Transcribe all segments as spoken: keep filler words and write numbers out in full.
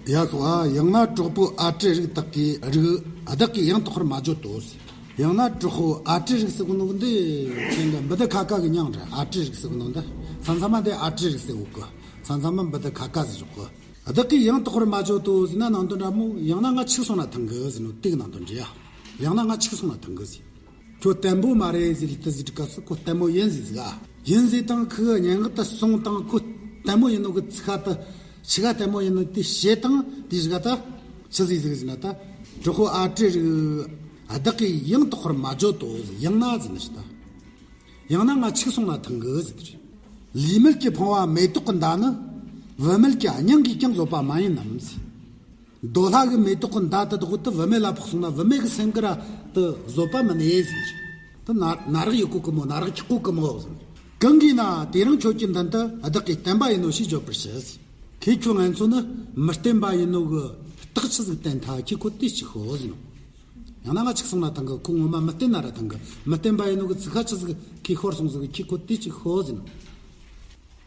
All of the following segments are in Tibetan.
ཡ་ཤོ་ཨ། ཡང་ན་གྲོགས་པོ་ཨ་བྲི་རིགས་དག་གི་རིགས་བདག་གིས་ཡང་དག་པར་མ་བརྗོད་དོ། ཡང་ན་གྲོགས་པོ་ཨ་བྲི་རིགས་ཟེར་གོ་ནོ་འདི་ཅན་གི་འབུ་དི་ཁ་ཀ་གི་མྱིང་རེད། ཨ་བྲི་རིགས་ཟེར་གོ་ནོ་འདི་མཚམས་མཚམས་མ་འདི་ཨ་བྲི་རིགས་ཟེར་གོ་གི། མཚམས་མཚམས་མ་འབུ་དི་ཁ་ཀ་ཟེར་ཆོག་གི། བདག་གིས་ཡང་དག་པར་མ་བརྗོད་དོ་ཟེར་ན་ནང་དོན་འདྲ་མོ། ཡང་ན་ང་འཆུག་སོང་ན་ཐང་གི་ཟེར་ནོ་དེ་གི་ནང་དོན་འདྲ་ཡ། ཡང་ན་ང་འཆུག་སོང་ན་ཐང་གི་ཟེར། ཁྱོད་ལྟད་མོ་མ་རེད་ཟེར་ལི་ཏི་ཟེར་ག་སུ་ཁོ་ལྟད་མོ་ཡིན་ཟེར་ཟིག་ཨ། ཡིན་ཟེར་དང་ཁོ་གི་སྙན་ངག་ཏུ་སོང་དང་ཁོ་ལྟད་མོ་ཡིན་ནོ་གི་ཚིག་ཁ་ཏུ་ཆི་ག་ལྟད་མོ་ཡིན་ནོ་དེ་བཤད་དང་དེ་ཟིག་ག་ད་ཆི་ཟིག་ཟིག་ཟེར་ན་ད་གྲོགས་པོ་ཨ་བྲི་རིགས་བདག་གིས་ཡང་དག་པར་མ་བརྗོད་དོ་ཟེར། ཡང་ན་ཟེར་ནི་ཞིག་ད། ཡང་ན་ང་འཆུག་སོང་ན་ཐང་གི་ཟེར། ལུས་མེད་ཀྱི་ཕུང་བ་མེ་ཏོག་གི་མདའ་ནི། བུད་མེད་ཀྱི་སྙིང་གིས་ཀྱང་བཟོད་པ་མ་ཡིན་ནམ་ཟེར། རྡོ་ལྷ་གི་མེ་ཏོག་གི་མདའ་དེ་དག་དེ་བུད་མེད་ལ་ཕོག་སོང་ན་བུད་མེད་ཀྱི་སེམས་ཀྱིས་ར་དེ་བཟོད་པ་མི་ནུས་ཟེར། དེ་ན་ན་རག་ཡོད་གོ་གི་མོ། ན་རག་ཆགས་གོ་གི་མོ་ཟེར། གང་གིས་ན་དེ་རིང་ཁྱོད་ཀྱི་མདུན་དུ་བདག་གིས་བསྟན་པ་ཡིན་ནོ་ཞེས་བརྗོད་པར་བྱེད་ཟེར། ཁོས་ཁྱོད་ང་ཚོ་ནི་མི་བསྟན་པ་ཡིན་ནོ་གི་རྟགས་ཆི་ཟིག་བསྟན་ཐལ། ཁོས་ཁོ་དེ་ཅིག་ཤོད་ཟེར་ནོ། ཡང་ན་ང་འཆུག་སོང་ན་ཐང་གི། ཁོ་ངོ་མ་མི་བསྟན་ན་ར་ཐང་གི། མི་བསྟན་པ་ཡིན་ནོ་གི་ཚིག་ཁ་ཆི་ཟིག་ཁོས་ཤོར་སོང་ཟིག་གི། ཁོས་ཁོ་དེ་ཅིག་ཤོད་ཟེར་ནོ།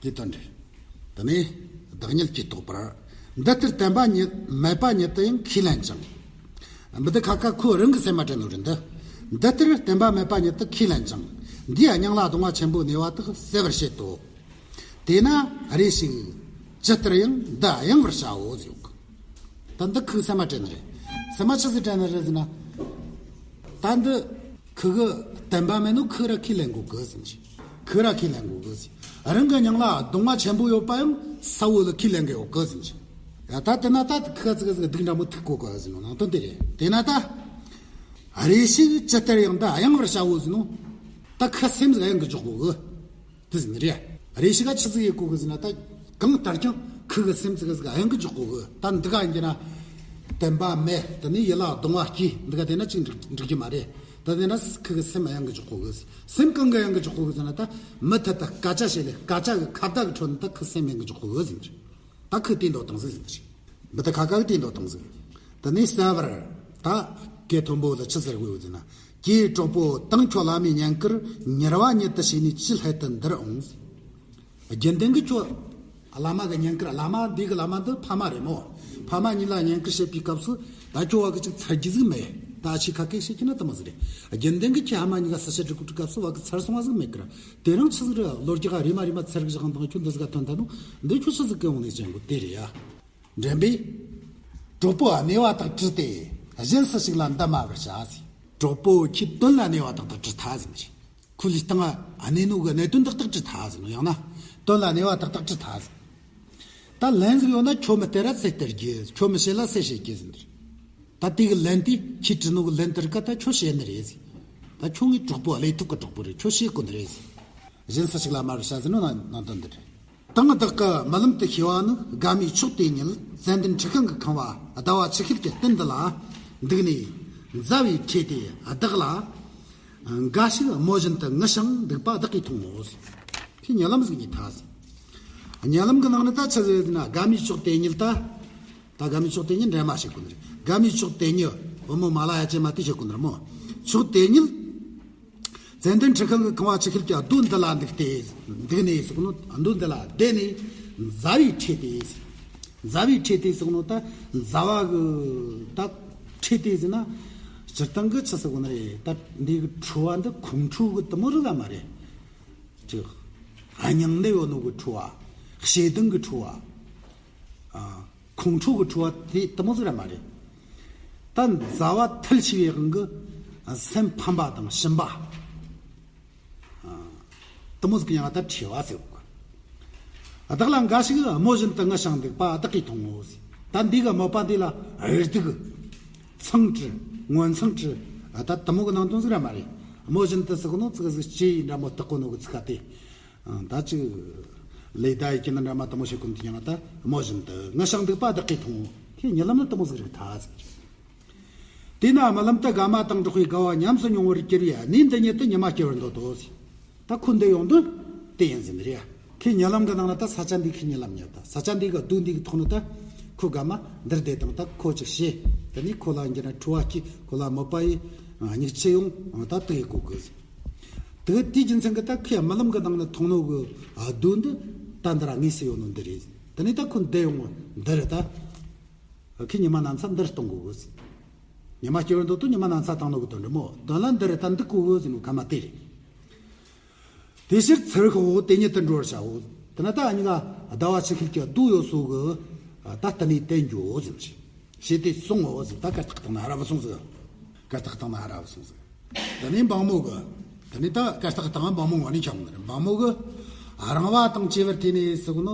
དེ་དོན་རེད། དེ་ནས་བདག་ཉིད་ཀྱིས་རྟོགས་པར། འདི་ལྟར་བསྟན་པ་ཉིད་མེད་པ་ཉིད་དུ་ཡང་ཁས་ལེན་ཅིང་། འབུ་དི་ཁ་ཀ་ཁོ་རང་གི་སེམས་མ་དྲན་ནོ་རེད་འདི། འདི་ལྟར་བསྟན་པ་མེད་པ་ཉིད་དུ་ཁས་ལེན་ཅིང་། འདིའི་སྙིང་ལ་གདུང་བ་ཆེན་པོ་གནས་པ་དག་གསལ་བར་བྱེད་དོ། དེས་ན་རེ་ཞིག་ཇི་ལྟར་ཡང་འདི་གཡེང་བར་བྱའོ་ཟེར་ཡོད་གི། ད་འདི་ཁོའི་སེམས་མ་དྲན་ནི་རེད། སེམས་མ་ཆི་ཟིག་དྲན་ནི་རེད་ཟེར་ན། ད་འདི་ཁོ་གི་བསྟན་པ་མེད་ནོ་ཁོས་ར་ཁས་ལེན་གོ་གི་ཟེར་ནི། ཁོས་ར་ཁས་ལེན་གོ་གི་ཟེར། རང་གི་སྙིང་ལ་གདུང་བ་ཆེན་པོ་ཡོད་པ་ཡང་གསལ་བོ་ལ་ཁས་ལེན་གི་ཡོད་གི་ཟེར་ནི། ཡ་ད་དེ་ན་ད་ཁོ་ཙི་གི་ཙི་གི་སྡུག་འདྲ་མོ་ཐུག་གོ་གི་ཟེར་ནོ་ནང་དོན་དེ་རེད། དེ་ན་ད་རེ་ཞིག་ཇི་ལྟར་ཡང་འདི་གཡེང་བར་བྱའོ་ཟེར་ནོ། ད་ཁོ་སེམས་ཟིག་གཡེང་གི་འཇོག་གོ་གི། དེ་ཟིན་རེད། རེ་ཞིག་ག་ཆི་ཟིག་ཡེད་གོ་གི་ཟེར་ན། ད་གང་ལྟར་ཀྱང་ཁོ་གི་སེམས་ཙི་གི་ཟིག་གཡེང་གི་འཇོག་གོ་གི། ད་འདི་ག་ཡིན་གྱི་ན་བསྟན་པ་མེད། དེ་ནས་ཡིད་ལ་གདུང་བ་སྐྱེས། འདི་ག་དེ་ན་ཅིག་འགྲིག་འགྲིག་གི་མ་རེད། ད་དེ་ན་ཁོ་གི་སེམས་གཡེང་གི་འཇོག་གོ་གི། སེམས་གང་གི་གཡེང་གི་འཇོག་གོ་གི་ཟེར་ན། ད་མུ་མཐུད་དུ་སྐད་ཆ་བཤད་ལས་སྐད་ཆ་གི་ཁ་བརྡ་གི་ཁྲོད་ནས་ད་ཁོ་སེམས་གཡེང་གི་འཇོག་གོ་གི་ཟེར། ད་ཁོས་དེ་འདོད་སྟངས་ཟིག་ཟིན་རེད། འབུ་དི་ཁ་ཀ་གིས་དེ་འདོད་སྟངས་ཟིག། དེ་ནས་གསལ་བར་ད་སྐད་མཐོན་པོ་ལ་ཆི་ཟེར་དགོས་ཟེར་ན། ཀྱེ་གྲོགས་པོ། དེང་ཁྱོད་བླ་མའི་བསྙེན་བཀུར་མྱུར་བ་ཉིད་དུ་བྱས་ནས་ཅི་སླད་དུ་འདིར་འོངས་ཟེར། རྒྱུན་ལྡན་གྱི་ཁྱོད་བླ་མ་གི་བསྙེན་བཀུར། བླ་མ་འདི་གི་བླ་མ་འདི་ཕ་མ་རེད་མོ། ཕ་མ་གཉིས་ལ་བསྙེན་བཀུར་བྱེད་པའི་སྐབས་སུ་ད་ཁྱོད་བ་གི་ཅིག་ཚར་རྒྱུ་ཟིག་མེད། ད་ཕྱི་ཁ་སྐད་བཤད་ཀྱི་ན་དེ་མོ་ཟིག་རེད། རྒྱུན་ལྡན་གྱི་ཁྱེད་ཕ་མ་གཉིས་ཀ་ས་ཆ་འགྲིག་གི་སྐབས་སུ་བ་གི་ཚར་སོང་བ་ཟིག་མེད་གི་ར། དེ་རིང་ཆི་ཟིག་རེད། ལོ་རྒྱུས་ག་རེ་མ་རེ་མ་ཚར་གི་བཞག་འདང་ཁྱོད་འདི་ཟིག་ག་ཐོན་ཐལ་ནོ། འདི་ཁྱོད་ཆི་ཟིག་གི་འོང་ནས་བྱེད་དགོས་དེ་རེད་ཡ། འདྲེན་པས། གྲོགས་པོ་གནས་པ་དག་བྲིས་ཏེ། གཞན་སུ་ཞིག་ལ་འདི་སྨྲ་བར་བྱ་ཟེར། གྲོགས་པོ་ཁྱོས་དོན་ལ་གནས་པ་དག་དག་བྲིས་ཐལ་ཟེར་ནི་རེད། ཁོ་ལུས་སྟེང་གནས་ནོ་གི་གནད་དོན་དག་དག་བྲིས་ཐལ་ཟེར་ནོ། ཡང་ན་དོན་ལ་གནས་པ་དག་དག་བྲིས་ཐལ་ཟེར། ད་ལན་ཟིག་ཡོད་ན་ཁྱོད་མི་སྟེར་ར་ཚེ་སྟེར་རྒྱུ། ཁྱོད་མི་བྱེད་ལ་ཚེ་བྱེད་རྒྱུ་ཟེར་ནི་རེད། ད་དེ་གི་ལན་དེ་ཁྱོས་བྲིས་ནོ་གི་ལན་དེར་ཀ་ད་ཁྱོད་བྱེད་ནི་རེད་ཟེར། ད་ཁྱོད་ངའི་གྲོགས་པོ་བློས་ཐུབ་གི་གྲོགས་པོ་རེད། ཁྱོད་བྱེད་དགོས་ནི་རེད་ཟེར། གཞན་སུ་ཞིག་ལ་སྨྲ་བར་བྱ་ཟེར་ནོ་ནང་ནང་དོན་འདི་རེད། དེང་བདག་གི་རྨི་ལམ་དུ་ཤེས་པ་ནི། དགའ་མོས་ཕྱོགས་དེ་ཉིད་ཙན་དན་ཁྲི་ཤིང་གིས་ཁེངས་པ་ཟླ་བ་ཆུ་ཤེལ་གྱི་སྟེང་འདི་ལ་འདུག་ནས་མཛའ་བའི་ཁྲོད་དེ་བདག་ལ་འགའ་ཞིག་རྨོ་བཞིན་དུ་ངུ་ཞིང་འདུག་པ་བདག་གིས་མཐོང་ངོ་ཟེར། ཁོས་རྨི་ལམ་ཟིག་རྨིས་ཐལ་ཟེར། རྨི་ལམ་གྱི་ནང་ནས་ད་ཆི་ཟེར་ན། དགའ་མོས་ཕྱོགས་དེ་ཉིད་ད། ད་དགའ་མོས་ཕྱོགས་དེ་ཉིད་འདྲེན་མ་བྱེད་དགོས་ནི་རེད། དགའ་མོས་ཕྱོགས་དེ་ཉིད་བུ་མོ་མ་ལ་ཡ་ཅན་མ་དེ་བྱེད་དགོས་ནི་རེད་མོ། ཕྱོགས་དེ་ཉིད་ཙན་དན་ཁྲི་ཤིང་གིས་ཁེངས་པ་ཆུ་ཤེལ་གྱི་རྡོ་འདི་ལ་འདུག་སྟེ་འདུག་ནས་ཟེར་གོ་ནོ། རྡོ་འདི་ལ་བསྡད་ནས་མཛའ་བའི་ཁྲོད་དེ། མཛའ་བའི་ཁྲོད་དེ་ཟེར་གོ་ནོ། ད་མཛའ་བ་གི་ད་ཁྲོད་དེ་ཟེར་ན་སྤྱིར་བཏང་གི་ཆི་ཟེར་གོ་ནི་རེད། ད་འདི་གི་ཁྲོ་བ་འདི་ཁོང་ཁྲོ་གི་དེ་མོ་རིགས་ལ་མ་རེད། ཅིག་སྙིང་ནད་ཡོད་ནོ་གི་ཁྲོ་བ། ཞེ་སྡང་གི་ཁྲོ་བ། ཨ། ཁོང་ཁྲོ་གི་ཁྲོ་བ་དེ་དེ་མོ་ཟིག་ར་མ་རེད། ད་མཛའ་བ་མཐིལ་ཕྱིན་པའི་དབང་གིས་སེམས་ཕམ་པ་དང་ཞུམ་པ། ཨ། དེ་མོ་ཟིག་གི་ཡང་ད་ཁྲོ་བ་ཟེར་གོ་གི། བདག་ལ་འགའ་ཞིག་རྨོ་བཞིན་དུ་ངུ་ཞིང་འདུག་པ་བདག་གིས་མཐོང་ངོ་ཟེར། ད་འདི་གི་རྨོ་པ་འདི་ལ་རེ་སྡུག་མཚང་བྲི། ངོ་མཚང་བྲི། ད་དེ་མོ་གི་ནང་དོན་ཟིག་ར་མ་རེད། རྨོ་བཞིན་དུ་ཟེར་གོ་ནོ་ཙི་གེ་ཟིག་ལྕེ་ཡིས་འདྲ་མོ་བཏགས་གོ་ནོ་གི་ཚིག་ཁ་དེ། ཨང་། ད་ཅིག་ལེ་བདའ་ཡི་ཀི་ན་འདྲ་མ་དེ་མོ་བྱེད་གོ་ནོ་དེ་ཡང་ད་རྨོ་བཞིན་དུ་ངུ་ཞིང་འདུག་པ་བདག་གིས་མཐོང་ངོ་། ཁོས་རྨི་ལམ་ནི་དེ་མོ་ཟིག་རིག་ཐལ་ཟེར། དེས་ན་རྨི་ལམ་དུ་དགའ་མ་དང་འགྲོགས་པའི་དགའ་བ་ཉམས་སུ་མྱོང་བར་གྱུར་པའི་གནས་འདི་ཉིད་དུ་ཉི་མ་སྐྱེལ་བར་འདོད་དོ་ཟེར། ད་ཁོ་འདི་ཡོང་དོན་དེ་ཡིན་ཟེར་ནི་རེད། ཁོས་རྨི་ལམ་གྱི་ནང་ན་ད་ས་ཆ་འདི་ཁོས་རྨི་ལམ་རྨིས། ད་ས་ཆ་འདི་གི་རྡོ་འདི་གི་ཐོག་ནས་ད་ཁོ་དགའ་མ་འདིར་བསྡད་དང་། ད་ཁོ་ཅིག་བྱེད། དེ་ནས་ཁོ་ལ་འགྱུར་ན་ཁྲོ་བ་སྐྱེ། ཁོ་ལ་མོས་པ་ཡི་མྱིག་ཆུ་ཡོང་། ད་དེ་གི་གོ་དགོས་ཟེར། དེ་དེའི་རྒྱུ་མཚན་གྱིས་ད་ཁོས་རྨི་ལམ་གྱི་ནང་ན་མཐོང་ནོ་གི་རྡོ་འདི་ད་འདིར་དངོས་སུ་ཡོད་ནོ་འདི་རེད། དེ་ནས་ད་ཁོ་འདི་ཡོང་ངོ་འདི་རེད་ད། ཁོས་ཉི་མ་གནམ་ས་འདིར་གཏོང་དགོས་གི་ཟེར། ཉི་མ་སྐྱེ་བར་འདོད་དོ་ཉི་མ་གནམ་ས་བཏང་ནོ་གི་དོན་རེད་མོ། དོན་ལ་འདི་རེད། ད་འདུག་གོ་གི་ཟེར་ནོ་ཁ་མ་དེ་རེད། དེ་ཕྱིར་ཚུར་ཤོག་དེ་ཉིད་དུ་འགྲོ་བར་བྱའོ། དེ་ན་ད་ཨ་ཉི་ག་ཟླ་བ་ཆུ་ཤེལ་གྱི་རྡོ་ཡོད་སོ་གི། ད་བསྟན་ནས་བསྟན་རྒྱུའོ་ཟེར་ཞེས་དེ་གསུངས་འོ་ཟེར། ད་གར་སྟེགས་སྟེང་ན་ཧ་ར་བ་སོང་ཟིག་གར་སྟེགས་སྟེང་ན་ཧ་ར་བ་སོང་ཟིག་དེ་ནས་འབངས་མོ་གི། དེ་ནས་ད་གར་སྟེགས་སྟེང་འབངས་མོ་ངོ་ནས་འཁྱམ་ནི་རེད། འབངས་མོ་གི། རིང་བ་དང་བཅས་པར་ཐོས་ནས་ཟེར་གོ་ནོ།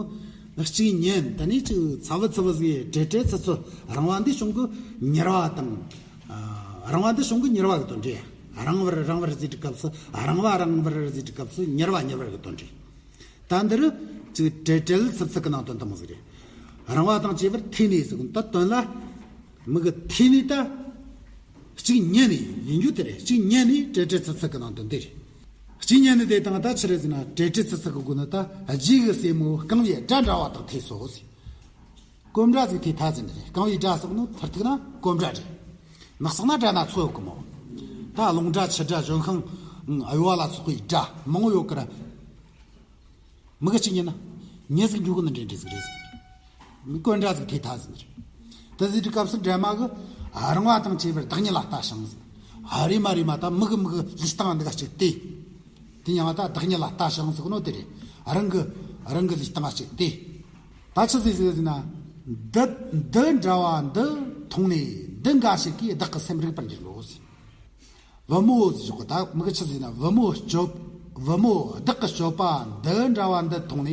གཅིག་ཉན། དེ་ནས་གཅིག་ཚ་བུ་ཚ་བུ་ཟིག་བྲེལ་བྲེལ་ཚུ་ཚུ་རིང་བ་འདི་བྱུང་གི་མྱུར་བ་དང་། ཨ། རིང་བ་འདི་བྱུང་གི་མྱུར་བ་གི་དོན་རེད། རིང་བར་རིང་བར་ཟེར་དུས་སྐབས་སུ་རིང་བ་རིང་བར་ཟེར་དུས་སྐབས་སུ་མྱུར་བ་མྱུར་བ་གི་དོན་རེད། ད་འདིར་ཅིག་བྲེལ་བྲེལ་ཚུབ་ཚུབ་གི་ནང་དོན་དེ་མོ་ཟིག་རེད། རིང་བ་དང་བཅས་པར་ཐོས་ནས་ཟེར་གོ་ད་དོན་ལ། མི་གི་ཐོས་ནས་ད། གཅིག་ཉན་ནས་ཡིན་རྒྱུ་དེ་རེད། གཅིག་ཉན་ནས་བྲེལ་བྲེལ་ཚུབ་ཚུབ་གི་ནང་དོན་དེ་རེད། གཅིག་ཉན་ནས་དེ་དང་ད་ཆི་རེད་ཟེར་ན་བྲེལ་བྲེལ་ཚུབ་ཚུབ་གི་སྒོ་ནས་ད་རྗེས་གི་སྲས་མོ་རྐང་བའི་སྒྲ་འདྲ་བ་དག་ཐོས་སོ་ཟེར། སྐོམ་འདྲ་ཟིག་ཐོས་ཐལ་ཟེར་ནི་རེད། རྐང་བའི་སྒྲ་ཟེར་ནོ་མཐར་ཐུག་ན་སྐོམ་སྒྲ་རེད། ནགས་ཚང་ན་སྒྲ་སྣ་ཚོགས་ཡོད་གི་མོ། ད་རླུང་སྒྲ་ཆུ་སྒྲ་ལྗོན་ཤིང་གཡོ་བ་ལ་སོགས་པའི་སྒྲ་མང་བོ་ཡོད་གི་ར། མི་གི་གཅིག་ཉན་ན། ཉན་ཟིག་འགྱོ་གི་ནི་འདྲེ་འདྲེ་ཟིག་རེད་ཟེར། མི་སྐོམ་འདྲ་ཟིག་ཐོས་ཐལ་ཟེར་ནི་རེད། དེ་ཟེར་དུས་སྐབས་སུ་འདྲེ་མ་གི། རིང་བ་དང་བཅས་པར་བདག་ཉིད་ལ་ལྟ་ཞིང་ཟེར། རེ་མ་རེ་མ་ད་མི་གི་མི་གི་ལུས་སྟེང་འདི་ག་ཅིག་བལྟས། དེ་ཡང་ད་བདག་ཉིད་ལ་ལྟ་ཞིང་ཟེར་གོ་ནོ་དེ་རེད། རང་གི་རང་གི་ལུས་སྟེང་ཅིག་བལྟས། ད་ཆི་ཟིག་ཟེར་ཟེར་ན། འདི་འདི་འདྲ་བ་འདི་མཐོང་ནས་འདི་འགའ་ཞིག་གིས་བདག་གི་སེམས་རིག་པར་འགྱུར་རོ་ཟེར། བུ་མོ་ཟེར་ཞོག་གི་ད་མི་གི་ཆི་ཟེར་ན་བུ་མོ་སྤྱོད། བུ་མོ་བདག་གི་སྤྱོད་པ་འདི་འདྲ་བ་འདི་མཐོང་ནས་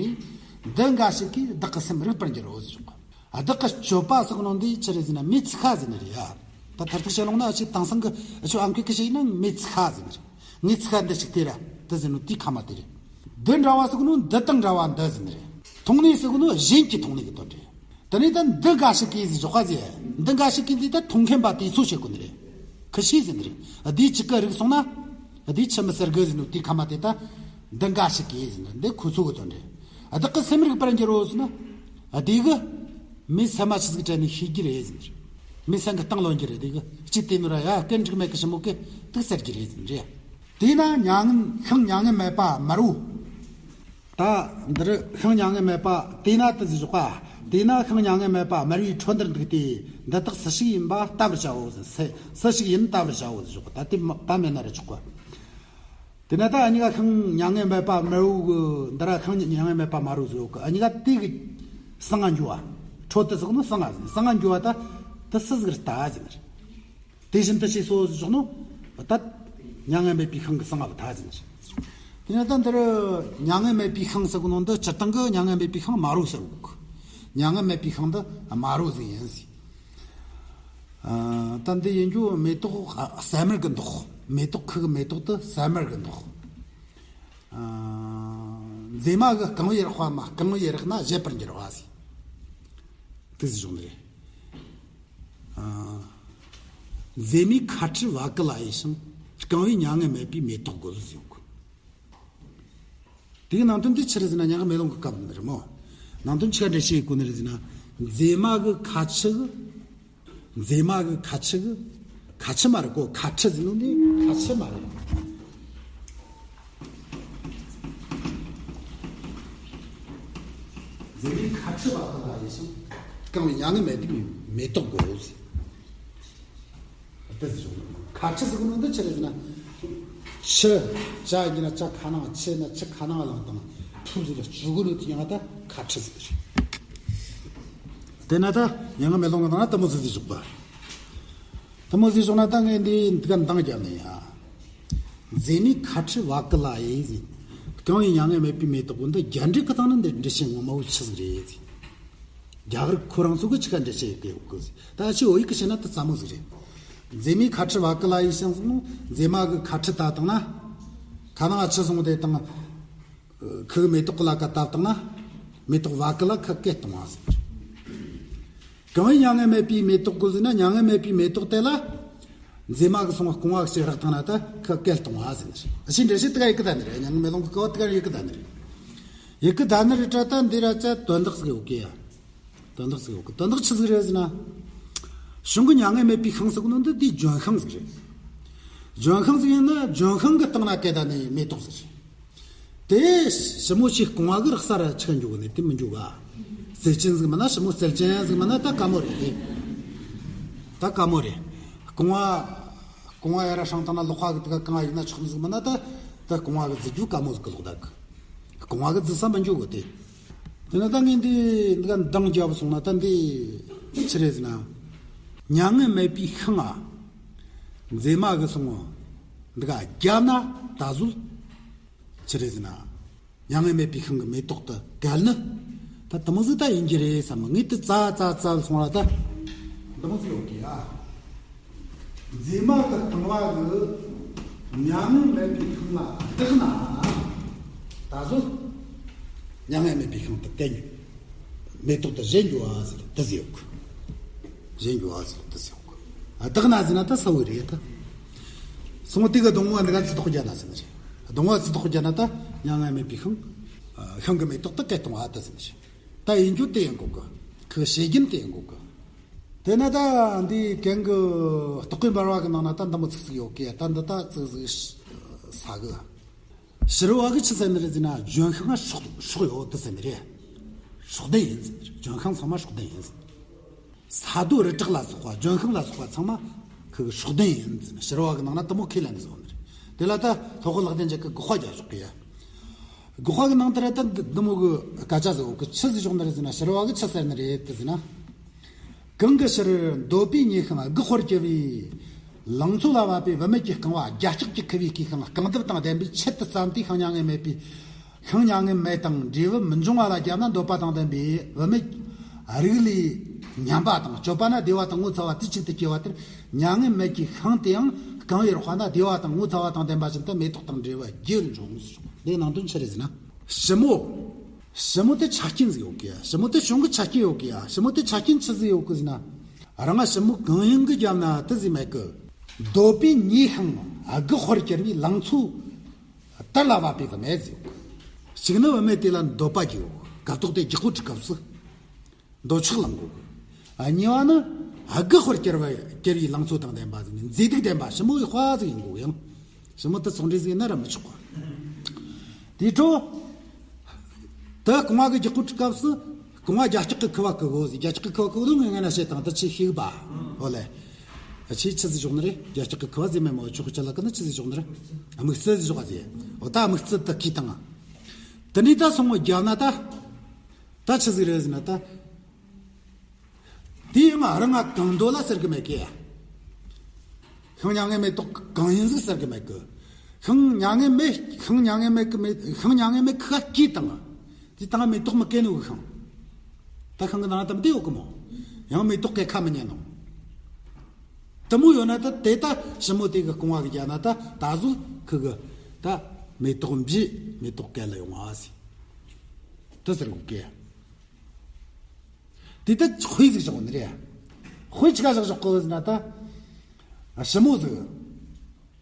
འདི་འགའ་ཞིག་གིས་བདག་གི་སེམས་རིག་པར་འགྱུར་རོ་ཟེར་ཞོག་གི་བདག་གི་སྤྱོད་པ་ཟེར་གོ་ནོ་འདི་ཆི་རེད་ཟེར་ན་མི་ཚིག་ཁ་ཟེར་ནི་རེད་ཡ། ད་མཐར་ཐུག་བཤད་ལོང་ན་ཨ་ཆི་དེང་སང་གི་ཨ་ཆི་ཨང་ཁུ་གི་ཞིག་ཡིན་ན་མི་ཚིག་ཁ་ཟེར་ནི་རེད། ངའི་ཚིག་ཁ་འདི་ཞིག་དེ་ར་དེ་ཟེར་ནོ་དེའི་ཁ་མ་དེ་རེད། འདི་འདྲ་བ་ཟེར་གོ་ནོ་འདི་དང་འདྲ་བ་འདི་ཟེར་ནི་རེད། མཐོང་ནས་ཟེར་གོ་ནོ་གཞན་གྱིས་མཐོང་ནས་གི་དོན་རེད། དེ་ནས་ད་འདི་འགའ་ཞིག་གིས་ཟེར་ཞོག་ག་ཟེར། འདི་འགའ་ཞིག་གིས་འདི་ད་མཐོང་མཁན་པ་དེ་ཚོ་བཤད་གོ་ནི་རེད། ཁུ་ཤི་ཟེར་ནི་རེད། འདིའི་གཅིག་གི་རིགས་སོང་ན། འདིའི་ཆི་མི་ཟེར་གི་ཟེར་ནོ་དེའི་ཁ་མ་དེ་ད། འདི་འགའ་ཞིག་གིས་ཟེར་ནི་འདི་ཁོ་ཚོ་གི་དོན་རེད། བདག་གི་སེམས་རིག་པར་འགྱུར་རོ་ཟེར་ན། དེ་གི། མི་སེམས་མ་ཆི་ཟིག་དྲན་ནས་ཤེས་རྒྱུ་རེད་ཟེར་ནི་རེད། མི་སེམས་གི་སྟེང་ལོན་རྒྱུ་རེད་དེ་གི། སྤྱི་དེ་ནོ་ར་ཡ་སྐད་འགྲིག་མེད་གི་ཞི་མོ་གི་དུག་ཟེར་རྒྱུ་རེད་ཟེར་ནི་རེད། དེས་ན་མྱ་ངན་ཤིང་མྱ་ངན་མེད་པ་དམར་བོ། ད་འདིར་ཤིང་མྱ་ངན་མེད་པ་དེས་ན་དེ་ཟེར་ཞོག་པ། དེས་ན་ཤིང་མྱ་ངན་མེད་པ་དམར་བའི་ཁྲོད་འདིར་འདུག་སྟེ། འདི་དག་སུ་ཞིག་ཡིན་པ་བལྟ་བར་བྱའོ་ཟེར། སུ་སུ་ཞིག་ཡིན་བལྟ་བར་བྱའོ་ཟེར་ཞོག་པ། ད་དེ་མ་བལྟ་མེད་ན་ར་ཆོག་པ། དེས་ན་ད་ཨ་ཉི་ག་ཤིང་མྱ་ངན་མེད་པ་དམར་བོ་གི་འདི་ར་ཤིང་མྱ་ངན་མེད་པ་དམར་བོ་ཟེར་ཡོད་གི། ཨ་ཉི་ག་དེ་གི་གསང་ང་འགྱུར་བ། ཁྲོད་དུ་ཟེར་ནོ་གསང་ང་ཟེར། གསང་ང་འགྱུར་བ་ད་དེ་སུ་ཟིག་རེད་ལྟ་ཟེར་ནི་རེད། དེ་བཞིན་དུ་ཞེས་སོ་ཞོག་ནོ། ད་མྱ་ངན་མེད་པའི་ཤིང་གི་གསང་བ་ཐ་ཟིན་ཞིང་། དེ་ནས་ད་འདིར་མྱ་ངན་མེད་པའི་ཤིང་ཟེར་གོ་ནོ་འདི་སྤྱིར་བཏང་གི་མྱ་ངན་མེད་པའི་ཤིང་དམར་རོ་ཟེར་གོ་གི། མྱ་ངན་མེད་པའི་ཤིང་འདི་དམར་རོ་ཟིག་ཡིན་ཟིག་ཨ། ད་འདི་ཡིན་རྒྱུ་མེ་ཏོག་ཨ་ཟ་མར་གི་མདོག་མེ་ཏོག་ཁུ་གི་མེ་ཏོག་དེ་ཟ་མར་གི་མདོག་ཨ། མཛེས་མ་གི་རྐང་བའི་རགས་པ་མ་རྐང་བའི་རགས་ན་བཞད་པར་འགྱུར་བ་ཟིག་དེ་ཟིག་བྱུང་ནི་རེད། མཛེས་མའི་ཁ་ཁྲི་བ་ཀུ་ལ་ཡི་ཞིང་། རྐང་བའི་མྱ་ངན་མེད་པའི་མེ་ཏོག་དགོད་ཟེར་གོ། དེའི་ནང་དོན་དེ་ཆི་རེད་ཟེར་ན་མྱ་ངན་མེ་ལོང་གི་སྐབས་ནི་རེད་མོ། ནང་དོན་ཆི་ག་འགྲེལ་བཤད་ཡེད་གོ་ནི་རེད་ཟེར་ན། མཛེས་མ་གི་ཁ་ཆུ་གི། མཛེས་མ་གི་ཁ་ཆུ་གི། ཁ་ཆུ་མ་རེད་གོ། ཁ་ཁྲི་ཟེར་ནོ་ནི་ཁ་ཆུ་མ་རེད། མཛེས་མའི་ཁ་ཁྲི་བ་ཀུ་ལ་ཡི་ཞིང་། རྐང་བའི་མྱ་ངན་མེད་པའི་མེ་ཏོག་དགོད་ཟེར། དེ་ཟེར་བྱུང་། ཁ་ཁྲི་ཟེར་གོ་ནོ་འདི་ཆི་རེད་ཟེར་ན། ཆུ། ཇ་ཡིན་ན་ཇ་ཁ་ནང་། ཆུ་ཡིན་ན་ཆུ་ཁ་ནང་ལངས་དང་ཕུབ་ཟེར་ལ་བཅུག་གོ་ནོ་དེ་ཡང་ད་ཁ་ཁྲི་ཟེར། དེ་ན་ད་མྱ་ངན་མེ་ལོང་གི་ནང་ན་དེ་མོ་ཟིག་ཟེར་བཅུག་པ། དེ་མོ་ཟིག་བྱུང་ན་ད་ངས་འདི་འདི་ག་འདང་རྒྱབ་ནས་ཡ། མཛེས་མའི་ཁ་ཁྲི་བ་ཀུ་ལ་ཡི་ཟེར། རྐང་བའི་མྱ་ངན་མེད་པའི་མེ་ཏོག་གོ་འདི་རྒྱ་འགྲེལ་གི་སྟེང་ན་འདི་འགྲེལ་བཤད་ངོ་མ་བོ་ཆི་ཟིག་རེད་ཟེར། རྒྱ་གར་ཁོ་རང་ཚོ་གི་ཆི་ག་འགྲེལ་བཤད་ཡོད་གི་ཡོད་གི་ཟེར། ད་ཨ་ཆི་བོད་ཡིག་གི་བཤད་ན་དེ་ཙམ་མོ་ཟིག་རེད། མཛེས་མའི་ཁ་ཁྲི་བ་ཀུ་ལ་ཡི་ཞིང་ཟེར་ནོ། མཛེས་མ་གི་ཁ་ཁྲི་ད་བཏང་ན། ཁ་ནང་ཆུ་སོང་དེ་དང་། ཁུ་གི་མེ་ཏོག་གི་ལ་ཀ་ད་བཏང་ན། མེ་ཏོག་བ་ཀུ་ལ་ཁུ་སྐད་གཏོང་བ་ཟེར། རྐང་བའི་མྱ་ངན་མེད་པའི་མེ་ཏོག་དགོད་ཟེར་ན། མྱ་ངན་མེད་པའི་མེ་ཏོག་དེ་ལ། མཛེས་མ་གི་སོང་བ་རྐང་བ་གཅིག་རག་བཏང་ན་ད་ཁུ་སྐད་གཏོང་བ་ཟེར་ནི་རེད། ཨ་ཕྱི་འགྲེལ་བཤད་དེ་ག་ཡི་གེ་ད་ནི་རེད། མྱ་ངན་མེ་ལོང་གི་ཀ་བ་དེ་ག་ཡི་གེ་ད་ནི་རེད། ཡི་གེ་ད་ནི་རེད་དྲ་ད་འདི་ར་ཅ་དོན་དག་ཟིག་ཡོད་གི་ཡ། དོན་དག་ཟིག་ཡོད་གི། དོན་དག་ཆི་ཟིག་རེད་ཟེར་ན། གཞུང་གི་མྱ་ངན་མེད་པའི་ཤིང་ཟེར་གོ་ནོ་འདི་དེའི་ལྗོན་ཤིང་ཟིག་རེད། ལྗོན་ཤིང་ཟིག་ཡིན་ན་ལྗོན་ཤིང་གི་སྟེང་ན་སྐད་ད་ནི་མེ་ཏོག་ཟིག་རེད། དེ་ཞི་མོ་ཆེ་རྐང་བ་གི་རགས་ས་ར་ཆི་ག་འཇུག་གི་ནི་དེ་མི་འཇུག་ག་རྩལ་ཅན་ཟིག་མིན་ན་ཞི་མོ་རྩལ་ཅན་ཟིག་མིན་ན་ད་དཀའ་མོ་རེད་དེ། ད་དཀའ་མོ་རེད། རྐང་བ། རྐང་བ་ཡར་ར་བསྲིངས་བཏང་ན་ལག་པ་གི་དེ་ག་རྐང་བ་ཡིན་ན་ཆོག་ནི་ཟིག་མིན་ན། ད་ད་རྐང་བ་གི་འཛུལ་རྒྱུ་དཀའ་མོ་ཟིག་གི་ལོག་ད་གི། རྐང་བ་གི་འཛུལ་ས་མི་འཇུག་གི་དེ། དེ་ན་ད་ངས་འདི་འདི་ག་འདང་རྒྱབ་སོང་ན། ད་འདི་ཆི་རེད་ཟེར་ན། མྱ་ངན་མེད་པའི་ཤིང་ང་མཛེས་མ་གི་སོང་། འདི་ག་རྒྱབ་ན་ད་གཟོད་ཆི་རེད་ཟེར་ན། མྱ་ངན་མེད་པའི་ཤིང་གི་མེ་ཏོག་ཏུ་གལ་ནི། ད་དེ་མོ་ཟིག་ད་ཡིན་གྱི་རེད་བསམ། ངས་དེ་ཙ་ཙ་ཙ་སོང་ལ་ད། འདི་མོ་ཟིག་ཡོད་གི་ཡ། མཛེས་མ་གི་རྐང་བ་གི་མྱ་ངན་མེད་པའི་ཤིང་ལ་བཏེགས་ན། ད་གཟོད་མྱ་ངན་མེད་པའི་ཤིང་དུ་གལ་ནི། མེ་ཏོག་དུ་བཞད་འགྱུར་བ་ཟེར་དེ་ཟེར་ཡོད་གི། བཞད་འགྱུར་བ་ཟེར་དེ་ཟེར་ཡོད་གི། ཨ་བཏེགས་ན་ཟེར་ན་ད་ས་བོ་རེད་ད། སོང་དེ་གི་སྡོང་བོ་འདི་ག་ཙི་ཐོག་རྒྱ་ན་ཟེར་ནི་རེད། སྡོང་བོ་ཙི་ཐོག་རྒྱ་ན་ད་མྱ་ངན་མེད་པའི་ཤིང་། ཤིང་གི་མེ་ཏོག་ཏུ་སྐད་གཏོང་བ་ད་ཟེར་ནི་རེད། ད་ཡིན་རྒྱུ་དེ་ཡིན་དགོས་གི། ཁོ་བྱེད་རྒྱུན་དེ་ཡིན་དགོས་གི། དེ་ན་ད་འདི་གན་གི་རྟོག་གེ་འབར་བ་གི་ནང་ན་ད་འདི་མོ་ཚིག་ཚིག་ཡོད་གི། ད་འདི་ད་ཚིག་ཚིག་ས་གི། ཕྱི་རོལ་བ་གི་ཆི་ཟེར་ནི་རེད་ཟེར་ན། ལྗོན་ཤིང་ང་སྲོག་སྲོག་ཡོད་དུ་ཟེར་ནི་རེད། སྲོག་ལྡན་ཡིན་ཟེར་ནི་རེད། ལྗོན་ཤིང་ཚང་མ་སྲོག་ལྡན་ཡིན་ཟེར། ས་རྡོ་རི་བྲག་ལ་སོགས་པ། ལྗོན་ཤིང་ལ་སོགས་པ་ཚང་མ་ཁོ་གི་སྲོག་ལྡན་ཡིན་ཟེར་ནི། ཕྱི་རོལ་བ་གི་ནང་ན་དེ་མོ་ཁས་ལེན་ནི་ཟེར་བ་ནི་རེད། དེ་ལ་ད་སློབ་དཔོན་ལེགས་ལྡན་འབྱེད་གི་དགག་པ་རྒྱག་ཆོག་གི་ཡ། དགག་པ་གི་ནང་དེ་ར་ད་འདི་འདི་མོ་གི་སྐད་ཆ་ཟེར་བ་གི། ཆི་ཟེར་ཞོག་ནི་རེད་ཟེར་ན། ཕྱི་རོལ་བ་གི་ཆི་ཟེར་ནི་རེད་དུ་ཟེར་ན། གང་གི་ཕྱིར་འདོད་པའི་ཉེས་ཤིང་དགུ་དཔོར་གྱུར་པའི་ལང་ཚོ་ལ་བབ་པའི་བུད་མེད་ཀྱི་རྐང་བ་རྒྱ་སྐྱེགས་ཀྱིས་ཁུ་བའི་སྐྱེས་ཤིང་རྐང་རྡབ་དང་ལྡན་པའི་ཆེད་དུ་བརྩམས་ཏེ། ཤིང་མྱ་ངན་མེད་པའི། ཤིང་མྱ་ངན་མེད་དང་འབྲས་བུ་མི་འབྱུང་བ་ལ་བརྒྱབ་ན། འདོད་པ་དང་ལྡན་པའི་བུད་མེད་རིགས་ལས་ཉམས་པ་དང་། སྤྱོད་པ་ན་བདེ་བ་དང་ངོ་ཚ་བ་དུས་གཅིག་ཏུ་སྐྱེ་བ་ལྟར། མྱ་ངན་མེད་ཀྱི་ཤིང་དེའང་རྐང་བའི་རོ་ཁ་ན་བདེ་བ་དང་ངོ་ཚ་བ་དང་ལྡན་པ་བཞིན་དུ་མེ་ཏོག་དང་འབྲས་བུ་རྒྱས་འབྱུང་། འདིའི་ནང་དོན་ཆི་རེད་ཟེར་ན། ཞི་མོ། ཞི་མོ་དེ་ཆ་རྐྱེན་ཟིག་ཡོད་གི་ཡ། ཞི་མོ་དེ་བྱུང་གི་ཆ་རྐྱེན་ཡོད་གི་ཡ། ཞི་མོ་དེ་ཆ་རྐྱེན་ཆི་ཟིག་ཡོད་གི་ཟེར་ན། རང་ང་ཞི་མོ་གང་ཡིན་གི་རྒྱབ་ན་དེ་ཟིག་མེད་གི། འདོད་པའི་ཉེས་ཤིང་དགུ་དཔོར་གྱུར་པའི་ལང་ཚོ་དར་ལ་བབ་པའི་བུད་མེད་ཟིག་ཡོད་གི། གཅིག་ནི་བུད་མེད་དེ་ལ་འདོད་པ་རྒྱས་ཡོད་གི། སྐབས་ཐོག་དེ་རྒྱག་གོ་དུས་སྐབས་སུ། འདོད་ཆགས་ལང་གོ་གི། ཨ་གཉིས་པ་ནི་དགུ་དཔོར་གྱུར་པ་གྱུར་པའི་ལང་ཚོ་དང་ལྡན་པ་ཟིག་ནི། མཛེས་སྡུག་ལྡན་པ། ཞི་མོ་ཡི་དཔའ་ཟིག་ཡིན་གོ་ཡང་། ཞི་མོ་དེ་ཚོང་འབྲེལ་ཟིག་ཡིན་ན་ར་མི་ཆོག་ག། དེའི་འཕྲོ། དེ་རྐང་བ་གི་རྒྱག་གོ་དུས་སྐབས་སུ། རྐང་བ་རྒྱ་སྐྱེགས་ཀྱིས་ཁུ་བ་ཁུ་གོ་ཟིག། རྒྱ་སྐྱེགས་ཀྱིས་ཁུ་བ་ཁུ་གོ་ནོ་ངས་ངས་ན་བཤད་དང་། དེ་ཆི་ཤེས་གི་པ། འོ་ལེ། ཨ་ཆི་ཆི་ཟིག་ཞོག་ནི་རེད། རྒྱ་སྐྱེགས་ཀྱིས་ཁུ་བ་ཟིག་མེད་མོ། ཆོག་ཅི་ལ་ཀི་ནི་ཆི་ཟིག་ཞོག་ནི་རེད། ཨ་མིག་རྩི་ཟིག་ཞོག་ག་ཟིག། འོ་ད་ཨ་མིག་རྩི་དེ་ཁི་དང་། དེ་ནས་ད་སོང་བ་རྒྱབ་ན་ད། ད་ཆི་ཟིག་རེད་ཟེར་ན་ད། དེ་ཡང་རང་ང་གང་འདོད་ལ་ཟེར་གི་མེད་གི། ཤིང་མྱ་ངན་མེ་ཏོག་གང་ཡིན་ཟིག་ཟེར་གི་མེད་གི། ཤིང་མྱ་ངན་མེད། ཤིང་མྱ་ངན་མེད་གི་མེད། ཤིང་མྱ་ངན་མེད་ཁུ་བ་སྐྱེས་དང་། དེ་དང་མེ་ཏོག་མི་སྐྱེ་ནོ་གི་ཤིང་། ད་ཤིང་གི་ནང་ད་མི་བདེ་ཡོད་གི་མོ། ཡང་མེ་ཏོག་སྐྱེ་ཁ་མི་ཉན་ནོ། དེ་མོ་ཡོད་ན་ད་དེ་ད་ཞི་མོ་དེ་གི་རྐང་བ་གི་རྒྱབ་ན་ད་ད་གཟོད་ཁུ་གི་ད་མེ་ཏོག་འབྱེད། མེ་ཏོག་སྐྱེ་ལ་ཡོང་བ་ཟིག། དེ་ཟེར་གོ་གི། དེ་ལྟར་དཔེ་ཟིག་བཞག་ནི་རེད། དཔེ་ཆི་ག་བཞག་བཞག་གོ་ཟེར་ན་ད། ཞི་མོ་ཟིག།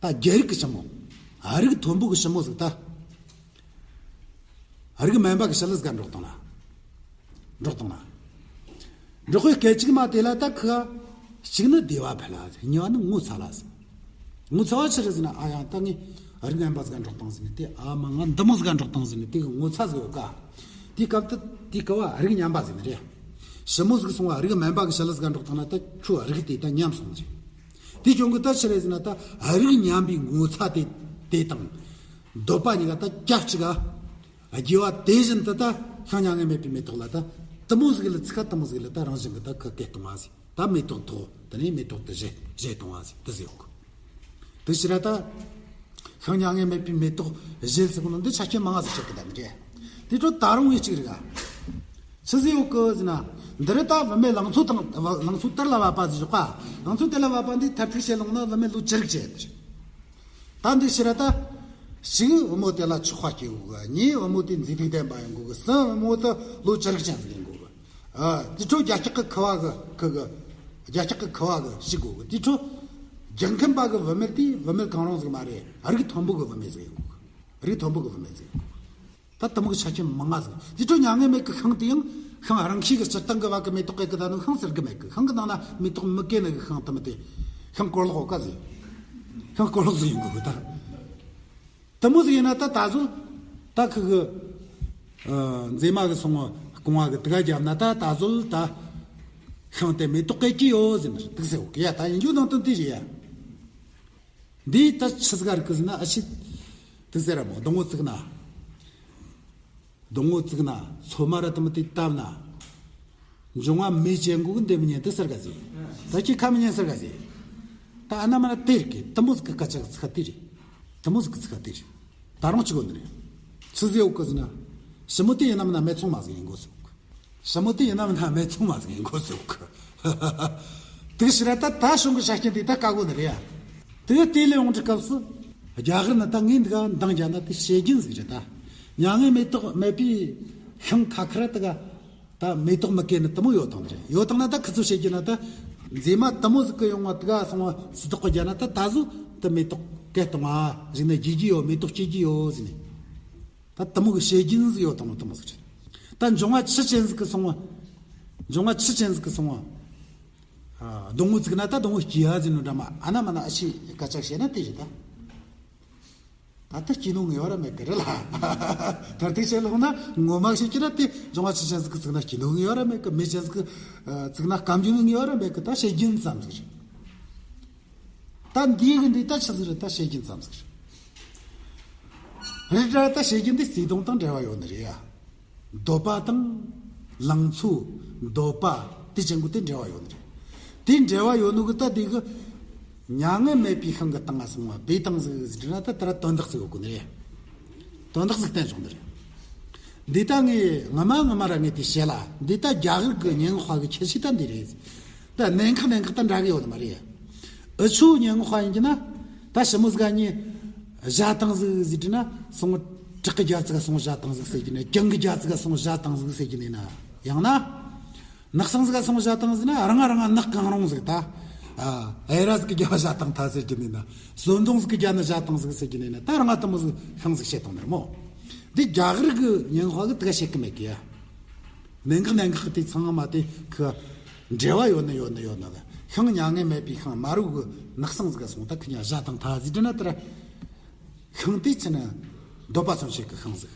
ད་རྒྱ་རིགས་ཀྱི་ཞི་མོ། ཨ་རིགས་མཐོན་པོ་གི་ཞི་མོ་ཟིག་ད། ཨ་རིགས་དམན་པ་གི་ཞི་ལི་ཟིག་ག་འགྲོགས་བཏང་ན། འགྲོགས་བཏང་ན། འགྲོགས་པའི་སྐད་ཅིག་མ་དེ་ལ་ད་ཁུ་གཅིག་ནི་བདེ་བ་འཕེལ་ལ་ཟིག། གཉིས་པ་ནི་ངོ་ཚ་ལ་ཟིག། ངོ་ཚ་བ་ཆི་རེད་ཟེར་ན། ཨ་ཡང་ད་ངས་ཨ་རིགས་ངན་པ་ཟིག་ག་འགྲོགས་བཏང་ཟིན་ནས་དེ། ཨ་མ་ང་འདི་མོ་ཟིག་ག་འགྲོགས་བཏང་ཟིན་ནས་དེ་གི་ངོ་ཚ་ཟིག་ཡོད་ཀ། དེའི་སྐབས་དུ་དེའི་སྐབས་ཨ་རིགས་ཉམས་པ་ཟིག་ནི་རེད། ཞི་མོ་ཟིག་སོང་བ་ཨ་རིགས་དམན་པ་གི་ཞི་ལི་ཟིག་ག་འགྲོགས་བཏང་ན་ད་ཁྱོད་ཨ་རིགས་དེ་ད་ཉམས་སོང་ཟིག། དེའི་རྐྱེན་གི་ད་ཆི་རེད་ཟེར་ན། ད་ཨ་རིགས་ཉམས་པའི་ངོ་ཚ་དེ་དེ་དང་། འདོད་པ་གཉིས་ཀ་ད་སྐྱབས་གཅིག་ག། དགེ་བ་དེ་བཞིན་དུ་ད་ཤིང་མྱ་ངན་མེད་པའི་མེ་ཏོག་ལ་ད་དེ་མོ་ཟིག་ལ་ཚིག་ཁ་དེ་མོ་ཟིག་ལ་ད་རང་བཞིན་གི་ད་ཁུ་སྐྱེ་གཏོང་བ་ཟིག། ད་མེ་ཏོག་ཐོག། དེ་ནས་མེ་ཏོག་དེ་བཞད་བཞད་གཏོང་བ་ཟིག་དེ་ཟེར་ཡོད་གི། དེ་ཕྱིར་ད་ཤིང་མྱ་ངན་མེད་པའི་མེ་ཏོག་བཞད་ཟེར་གོ་ནོ་འདི་ཆ་རྐྱེན་མང་ང་ཟིག་ཆགས་གི་ད་ནི་རེད། དེ་འཕྲོ་ད་རུང་ཡི་གཅིག་རེད་ག། ཆི་ཟིག་ཡོད་གི་ཟེར་ན། འདི་རེད། ད་བུད་མེད་ལང་ཚོ་དང་ལང་ཚོ་དར་ལ་བབ་པ་ཟིག་ཞོག་ག། ལང་ཚོ་དར་ལ་བབ་པ་འདི་མཐར་ཐུག་བཤད་ལོང་ན་བུད་མེད་ལོ་བཅུ་རིག་བྱེད་དེ་རེད། ད་འདི་ཕྱིར་ད། གཅིག་བུ་མོ་དེ་ལ་ཆགས་པ་སྐྱེ་དགོས་གི། གཉིས་བུ་མོ་དེ་མཛེས་སྡུག་ལྡན་པ་ཡིན་དགོས་གི། གསུམ་བུ་མོ་དེ་ལོ་བཅུ་རིག་ཅན་ཟིག་ཡིན་དགོས་གི། ཨ་དེ་འཕྲོ་རྒྱ་སྐྱེགས་ཀྱི་ཁུ་བ་གི་ཁུ་གི། རྒྱ་སྐྱེགས་ཀྱི་ཁུ་བ་གི་ཞིག་དགོས་གི། དེ་འཕྲོ་རྒྱལ་ཁམས་པ་གི་བུད་མེད་དེ་བུད་མེད་གང་རུང་ཟིག་མ་རེད། རིགས་མཐོན་པོ་གི་བུད་མེད་ཟིག་ཡིན་དགོས་གི། རིགས་མཐོན་པོ་གི་བུད་མེད་ཟིག་ཡིན་དགོས་གི། ད་དེ་མོ་གི་ཆ་རྐྱེན་མང་ང་ཟིག། དེ་འཕྲོ་མྱ་ངན་མེད་གི་ཤིང་དེ་ཡང་ཤིང་རང་ཤེས་གི་སྤྱིར་བཏང་གི་བ་གི་མེ་ཏོག་སྐྱེ་གི་ད་ནི་ཤིང་ཟེར་གི་མེད་གི། ཤིང་གི་ནང་ན་མེ་ཏོག་མི་སྐྱེ་ནི་གི་ཤིང་དེ་མི་དེ། ཤིང་གོ་ལོག་ག་ཟིག། ཤིང་གོ་ལོག་ཟིག་ཡིན་དགོས་གི་ད། དེ་མོ་ཟིག་ཡིན་ན་ད་ད་གཟོད་ད་ཁུ་གི། ཨ་མཛེས་མ་གི་སོང་བ་རྐང་བ་གི་དེ་ག་རྒྱབ་ན་ད་ད་གཟོད་ད། ཤིང་དེ་མེ་ཏོག་སྐད་ཀྱི་ཡོད་ཟེར་ནི་རེད། དུག་ཟེར་བ་གི་ཡ། ད་ཡིན་རྒྱུ་ནང་དོན་དེ་རེད་ཡ། འདི་ད་ཆི་ཟིག་རིག་གི་ཟེར་ན། ཨ་ཕྱི་དུག་ཟེར་ར་མོ། སྡོང་བོ་བཙུགས་ན། སྡོང་བོ་བཙུགས་ན། ཚོད་མ་ར་དུ་མ་དེ་བཏབ་ན། འབྱུང་བ་མེ་ཅན་གོ་གི་འདེ་མི་ཉན་དུ་ཟེར་ག་ཟེ། ད་ཁྱི་ཁ་མི་ཉན་ཟེར་ག་ཟེ། ད་ཨ་ན་མ་ན་དེ་རིག་གི་དུ་མོ་ཟིག་གི་སྐད་ཆ་ཚིག་དེ་རེད། དུ་མོ་ཟིག་གི་ཚིག་དེ་རེད། ད་རུང་ཅི་གོ་ནི་རེད། ཆི་ཟེར་བ་གི་ཟེར་ན། ཞི་མོ་དེ་ཡིན་ན་མིན་ན་མེ་ཚོང་མ་ཟིག་ཡིན་གོ་ཟེར་བ་གི། ཞི་མོ་དེ་ཡིན་ན་མིན་ན་མེ་ཚོང་མ་ཟིག་ཡིན་གོ་ཟེར་བ་གི། དུག་ཕྱིར་ར་ད་ད་བྱུང་གི་ཆ་རྐྱེན་དེ་ད་དཀའ་གོ་ནི་རེད་ཡ། དུག་དེ་ལས་ཡོང་གི་སྐབས་སུ། རྒྱ་གར་ན་ད་ངས་འདི་ག་འདང་རྒྱག་ན་དེ་བཤད་རྒྱུན་ཟིག་རེད་ད། མྱ་ངན་མེ་ཏོག་མེད་པའི་ཤིང་ཁ་ཁ་ར་དུ་ག། ད་མེ་ཏོག་མི་སྐྱེ་ནི་དུ་མོ་ཡོད་དང་རེད། ཡོད་དང་ན་ད་ཁི་ཚོ་བཤད་རྒྱུ་ན་ད། མཛེས་མ་དུ་མོ་ཟིག་གི་ཡོང་བ་དུ་ག་སོང་བ་སི་ཏོག་གི་རྒྱ་ན་ད་ད་གཟོད་དུ་མེ་ཏོག་སྐྱེ་གཏོང་བ་ཟིག་ན་རྒྱས་རྒྱུ་ཡོད། མེ་ཏོག་སྐྱེ་རྒྱུ་ཡོད་ཟེར་ནས། ད་དུ་མོ་གི་བཤད་རྒྱུན་ཟིག་ཡོད་དང་དུ་མོ་ཟིག་རེད། ད་འབྱུང་བ་ཆུ་ཅན་ཟིག་གི་སོང་བ། འབྱུང་བ་ཆུ་ཅན་ཟིག་གི་སོང་བ། ཨ། སྡོང་བོ་བཙུགས་ན་ད་སྡོང་བོ་སྐྱེ་ཡ་ཟེར་ནོ་འདྲ་མ། ཨ་ན་མ་ན་ཨ་ཕྱི་སྐད་ཆ་བཤད་ན་དེ་རེད་ད། ད་ལྟ་སྐྱེ་ནོ་ངེས་པ་ར་མེད་གི་རེད་ལ། ད་ལྟའི་ཆེད་ལོག་ན་ངོ་མ་བཤད་ཀྱི་ར་དེ། འབྱུང་བ་ཆུ་ཅན་ཟིག་གི་བཙུགས་ན་སྐྱེ་ནོ་ངེས་པ་ར་མེད་གི། མེ་ཅན་ཟིག་གི་བཙུགས་ན་སྐམ་རྒྱུ་ནི་ངེས་པ་ར་མེད་གི། ད་བཤད་རྒྱུན་ཙམ་ཟིག་རེད། ད་འདི་གི་འདི་ད་ཆི་ཟིག་རེད། ད་བཤད་རྒྱུན་ཙམ་ཟིག་རེད། རེད་ར། ད་བཤད་རྒྱུན་འདི་བརྩེ་དུང་དང་འབྲེལ་བ་ཡོད་ནི་རེད་ཡ། འདོད་པ་དང་། ལང་ཚོ། འདོད་པ། དེ་ཅན་གོ་དེ་འབྲེལ་བ་ཡོད་ནི་རེད། དེ་འབྲེལ་བ་ཡོད་ནོ་གི་ད་དེ་གི། མྱ་ངན་མེད་པའི་ཤིང་གི་སྟེང་ང་སོང་བ་བོས་བཏང་ཟིག་ཟེར་ན་ད་དེ་ར་དོན་དག་ཟིག་ཡོད་གོ་ནི་རེད། དོན་དག་ཟིག་བསྟན་བྱུང་ནི་རེད། འདི་ད་ངས་ངོ་མ་ངོ་མ་ར་ངས་དེ་བཤད་ལ། འདི་ད་རྒྱ་གར་གི་སྙན་ངག་པ་གི་ཁྱད་ཆོས་ད་འདི་རེད། ད་གནད་འགག་གནད་འགག་ད་འདྲ་གི་ཡོད་ནི་མ་རེད། འུ་ཆོ་སྙན་ངག་པ་ཡིན་གྱི་ན། ད་ཞི་མོ་ཟིག་ག་ཉེ་བཞག་བཏང་ཟིག་ཟེར་གྱི་ན། སོང་བྲག་གི་རྒྱ་ཙིག་ག་སོང་བཞག་བཏང་ཟིག་ཟེར་གྱི་ན། གྱང་གི་རྒྱ་ཙིག་ག་སོང་བཞག་བཏང་ཟིག་ཟེར་གྱི་ནས་ན། ཡང་ན། ནགས་གསེང་ཟིག་ག་སོང་བཞག་བཏང་ཟིག་ན། རང་ང་རང་ང་ནགས་གང་རུང་ཟིག་ད། ཨ། ཨེ་ར་ཟིག་གི་རྒྱ་བཞག་བཏང་ཐལ་ཟེར་གྱི་ནས་ན། ཟོན་དོང་ཟིག་གི་རྒྱ་ན་བཞག་བཏང་ཟིག་ཟེར་གྱི་ནས་ན། ད་རང་ང་དུ་མོ་ཟིག་ཤིང་ཟིག་བཤད་བཏང་ནི་རེད་མོ། འདི་རྒྱ་གར་གི་སྙན་ངག་པ་གི་དེ་ག་བཤད་གི་མེད་གི་ཡ། གནད་འགག་གནད་འགག་དེ་ཚང་མ་དེ་ཁི་འབྲེལ་བ་ཡོད་ནི་ཡོད་ནི་ཡོད་ནི་ལ། ཤིང་མྱ་ངན་མེད་པའི་ཤིང་དམར་པོ་གི་ནགས་གསེང་ཟིག་ག་སོང་ད་ཁི་ཉ་བཞག་བཏང་ཐལ་ཟེར་དུས་ན། དེ་ར་ཤིང་དེ་ཆི་ན་འདོད་པ་མཚོན་བྱེད་གི་ཤིང་ཟིག་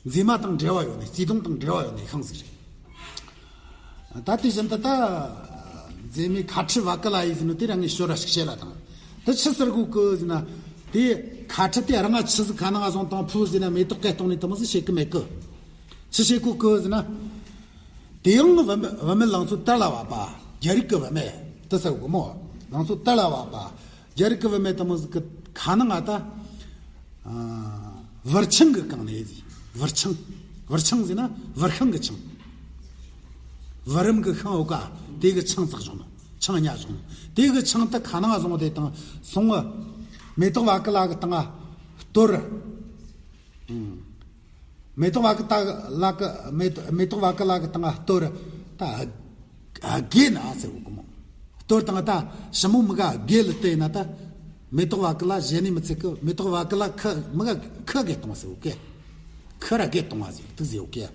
མཛེས་མ་དང་འབྲེལ་བ་ཡོད་ནི། བརྩེ་དུང་དང་འབྲེལ་བ་ཡོད་ནི་ཤིང་ཟིག་རེད། ད་དེ་བཞིན་དུ་ད་མཛེས་མའི་ཁ་ཁྲི་བ་ཀ་ལ་ཡི་ཟེར་ནོ་དེ་ར་ངས་ཞོར་ར་ཞིག་བཤད་ལ་དང་། དེ་ཆི་ཟེར་གོ་གི་ཟེར་ན། དེ་ཁ་ཁྲི་དེ་རང་ང་ཆི་ཟིག་ཁ་ནང་ང་སོང་དང་ཕུ་ཟེར་ན་མེ་ཏོག་སྐྱེ་གཏོང་ནི་དུ་མོ་ཟིག་བཤད་གི་མེད་གི། ཆི་བཤད་གོ་གི་ཟེར་ན། དེ་ཡང་བུད་མེད་བུད་མེད་ལང་ཚོ་དར་ལ་བབ་པ། རྒྱ་རིགས་ཀྱི་བུད་མེད་དེ་ཟེར་གོ་མོ། ལང་ཚོ་དར་ལ་བབ་པ། རྒྱ་རིགས་ཀྱི་བུད་མེད་དུ་མོ་ཟིག་གི་ཁ་ནང་ང་ད། ཨ། བུར་ཆང་གི་གང་ནས་ཟིག་བུར་ཆང་། བུར་ཆང་ཟེར་ན་བུར་ཤིང་གི་ཆང་། བུ་རམ་གི་ཤིང་འོ་ཀ་དེ་གི་ཆང་བཙགས་བྱུང་ནོ། ཆང་ཉ་བྱུང་ནོ། དེ་གི་ཆང་དེ་ཁ་ནང་ང་བཟུང་དེ་དང་སོང་ངི། མེ་ཏོག་བ་ཀ་ལ་གི་སྟེང་ང་གཏོར། ཨང་། མེ་ཏོག་བ་ཀ་ཏ་ལ་ཀ་མེ་ཏོག་མེ་ཏོག་བ་ཀ་ལ་གི་སྟེང་ང་གཏོར། ད་རྒས་ན་ཟེར་གོ་གི་མོ། གཏོར་དང་ད་ཞི་མོ་མི་ག་རྒས་ལ་བལྟས་ན་ད། མེ་ཏོག་བ་ཀ་ལ་གཞན་ནས་མི་ཚད་གི། མེ་ཏོག་བ་ཀ་ལ་ཁ་མི་ག་ཁ་རྒས་གཏོང་ཟེར་གོ་གི། ཁ་ར་རྒས་གཏོང་བ་ཟེར་དུ་ཟེར་གོ་གི།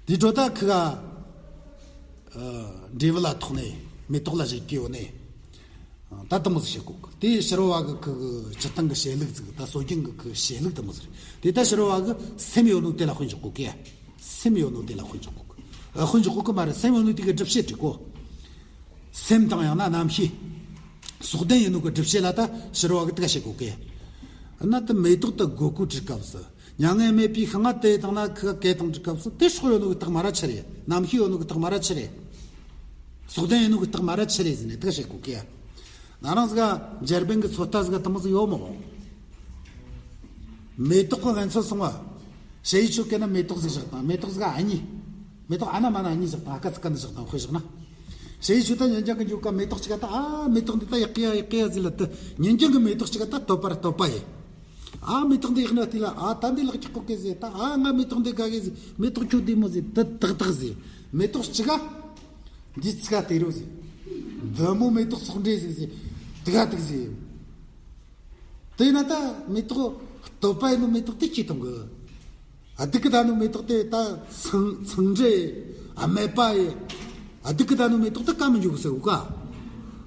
དེ་འཕྲོ་ད་ཁི་ག་ཨ་འབྲས་བུ་ལ་ཐོགས་ནས་མེ་ཏོག་ལ་བཞད་ཀྱི་ཡོད་ནས། ད་དུ་མོ་ཟིག་བཤད་གོ་གི། དེ་ཕྱི་རོལ་བ་གི་ཁི་གི་སྤྱིར་བཏང་གི་བཤད་ལུགས་ཟིག་ད་སྲོལ་རྒྱུན་གི་ཁི་བཤད་ལུགས་དུ་མོ་ཟིག་དེ་ད་ཕྱི་རོལ་བ་གི་སེམས་ཡོད་ནོ་དེ་ལ་དཔེ་འཇོག་གོ་གི། སེམས་ཡོད་ནོ་དེ་ལ་དཔེ་འཇོག་གོ་གི། ཨ། དཔེ་འཇོག་གོ་གི་མ་རེད། སེམས་ཡོད་ནོ་དེ་གི་སྒྲུབ་བྱེད་བྲིས་གོ། སེམས་དང་ཡང་ན་རྣམ་ཤེས། སྲོག་ལྡན་ཡིན་ནོ་གི་སྒྲུབ་བྱེད་ལ་ད་ཕྱི་རོལ་བ་གི་དེ་ག་བཤད་གོ་གི། ན་ད་མེ་ཏོག་ད་དགོས་གོ་དྲི་སྐབས་སུ། མྱ་ངན་མེད་པའི་ཤིང་ང་དེ་དང་ན་ཁི་ག་སྐད་དང་དྲི་སྐབས་སུ་དེ་སྲོག་ཡོད་ནོ་གི་རྟགས་མ་ར་ཆི་རེད། རྣམ་ཤེས་ཡོད་ནོ་གི་རྟགས་མ་ར་ཆི་རེད། སྲོག་ལྡན་ཡིན་ནོ་གི་རྟགས་མ་ར་ཆི་རེད་ཟེར་ནས་དེ་ག་བཤད་གོ་གི། ན་རང་ཟིག་ག་འཇར་པན་གི་ཚོད་ལྟ་ཟིག་ག་དུ་མོ་ཟིག་ཡོད་མོ། མེ་ཏོག་གི་ངན་ཚོད་སོང་བ། ཞ་ཡི་ཆོ་ག་ན་མེ་ཏོག་ཟིག་བཞག་དང་། མེ་ཏོག་ཟིག་ག་ཨ་ནི། མེ་ཏོག་ཨ་ན་མ་ན་ཨ་ནི་བཞག་དང་། ཨ་ཀ་ཙི་ཀ་ནི་བཞག་དང་། དཔེ་བཞག་ན། ཞ་ཡི་ཆོ་ད་ཉིན་རྒྱང་གི་འཇུག་ག་མེ་ཏོག་ཅིག་ག་ད། ཨ། མེ་ཏོག་འདི་ད་ཡག་གི་ཡ་ཡག་གི་ཡ་ཟེར་ལ་ད། ཉིན་རྒྱང་གི་མེ་ཏོག་ཅིག་ག་ད་སྟོད་པ་ར་སྟོད་པ་ཡེ། ཨ། མེ་ཏོག་འདི་ཡག་ན་དེ་ལ། ཨ། ད་འདི་ལག་ཅིག་ཁོག་གེ་ཟེར། ད། ཨ། ང་མེ་ཏོག་འདི་དགའ་གི་ཟེར། མེ་ཏོག་ཁྱོད་བདེ་མོ་ཟེར། ད་ཏག་ཏག་ཟེར། མེ་ཏོག་ཅིག་ག་འདི་ཚིག་ག་དེ་རུ་ཟེར། བདེ་མོ་མེ་ཏོག་ཚོགས་འདྲེ་ཟེར་ཟེར། དགའ་དག་ཟེར། དེ་ན་ད་མེ་ཏོག་སྟོད་པ་ཡིན་ནོ་མེ་ཏོག་དེ་སྐྱེས་བཏང་གི། ཨ། སྡུག་གི་ད་ནོ་མེ་ཏོག་དེ་ད་ཚང་ཚང་འདྲེ་ཨ་མེད་པ་ཡི། ཨ། སྡུག་གི་ད་ནོ་མེ་ཏོག་དེ་ཀ་མི་འཇུག་ཟེར་གོ་ཀ།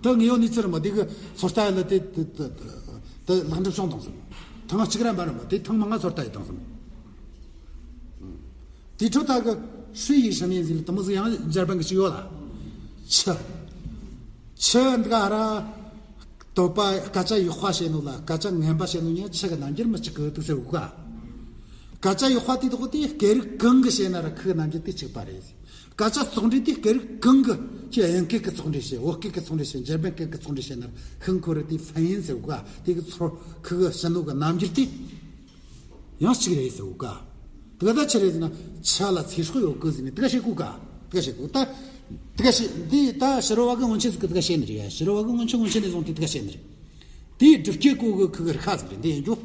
ད་ངེས་ཡོད་ནི་ཚེ་ར་མ་དེ་གི་ཚོད་ལྟ་ཡི་ལ་དེ་དེ་དེ་དེ་ལག་འགྲུབ་བྱུང་དང་ཟེར། ཐེངས་གཅིག་ར་འབར་མ་དེ་ཐེངས་མང་ང་ཚོད་ལྟ་ཡི་དང་ཟེར། དེ་འཕྲོ་ད་གི་ ཧྲི་ཡིག་ཧྲི་མིན་ཟིག་ལ་དེ་མོ་ཟིག་ཡང་འཇར་པན་གི་ཅིག་ཡོད་ལ། ཆུ། ཆུ་འདི་ག་ར། དོད་པ་སྐད་ཆ་ཡག་པ་བཤད་ནོ་ལ་སྐད་ཆ་ངན་པ་བཤད་ནོ་ཉ་ཆུ་གི་རྣམ་འགྱུར་མི་གཅིག་གི་འདུག་ཟེར་གོ་ག་སྐད་ཆ་ཡག་པ་དེ་དག་དེ་སྐད་རིགས་གང་གི་བཤད་ན་ར་ཁུ་གི་རྣམ་འགྱུར་དེ་གཅིག་པ་རེད། སྐད་ཆ་ཙོག་འདྲི་དེ་སྐད་རིགས་གང་གི་ཁྱེད་དབྱིན་སྐད་གི་ཙོག་འདྲི་བཤད། བོད་སྐད་གི་ཙོག་འདྲི་བཤད། འཇར་པན་སྐད་གི་ཙོག་འདྲི་བཤད་ན་ར་ཁུ་ཁོ་ར་དེ་ཧྥན་ཡིན་ཟེར་གོ་ག་དེ་གི་ཚོར་ཁུ་གི་བཤད་ནོ་གི་རྣམ་འགྱུར་དེ། ཡང་གཅིག་རེད་ཟེར་བ་ཀ། དེ་ག་ད་ཆི་རེད་ཟེར་ན་ཆ་ལ་ཚེ་སྲོག་ཡོད་གི་ཟེར་ནས་དེ་ག་བཤད་གོ་ཀ། དེ་ག་བཤད་གོ་ད། དེ་ག་བཤད་འདི་ད་ཕྱི་རོལ་བ་གི་སྔོན་ཆད་ཟིག་གི་དེ་ག་བཤད་ནི་རེད་ཡ། ཕྱི་རོལ་བ་གི་སྔོན་ཆད་སྔོན་ཆད་ནས་བཟུང་སྟེ་དེ་ག་བཤད་ནི་རེད། དེའི་སྒྲུབ་བྱེད་གོ་གི་ཁུ་གི་རི་ཁ་ཟིག་རེད་འདི་ཡིན་རྒྱུ།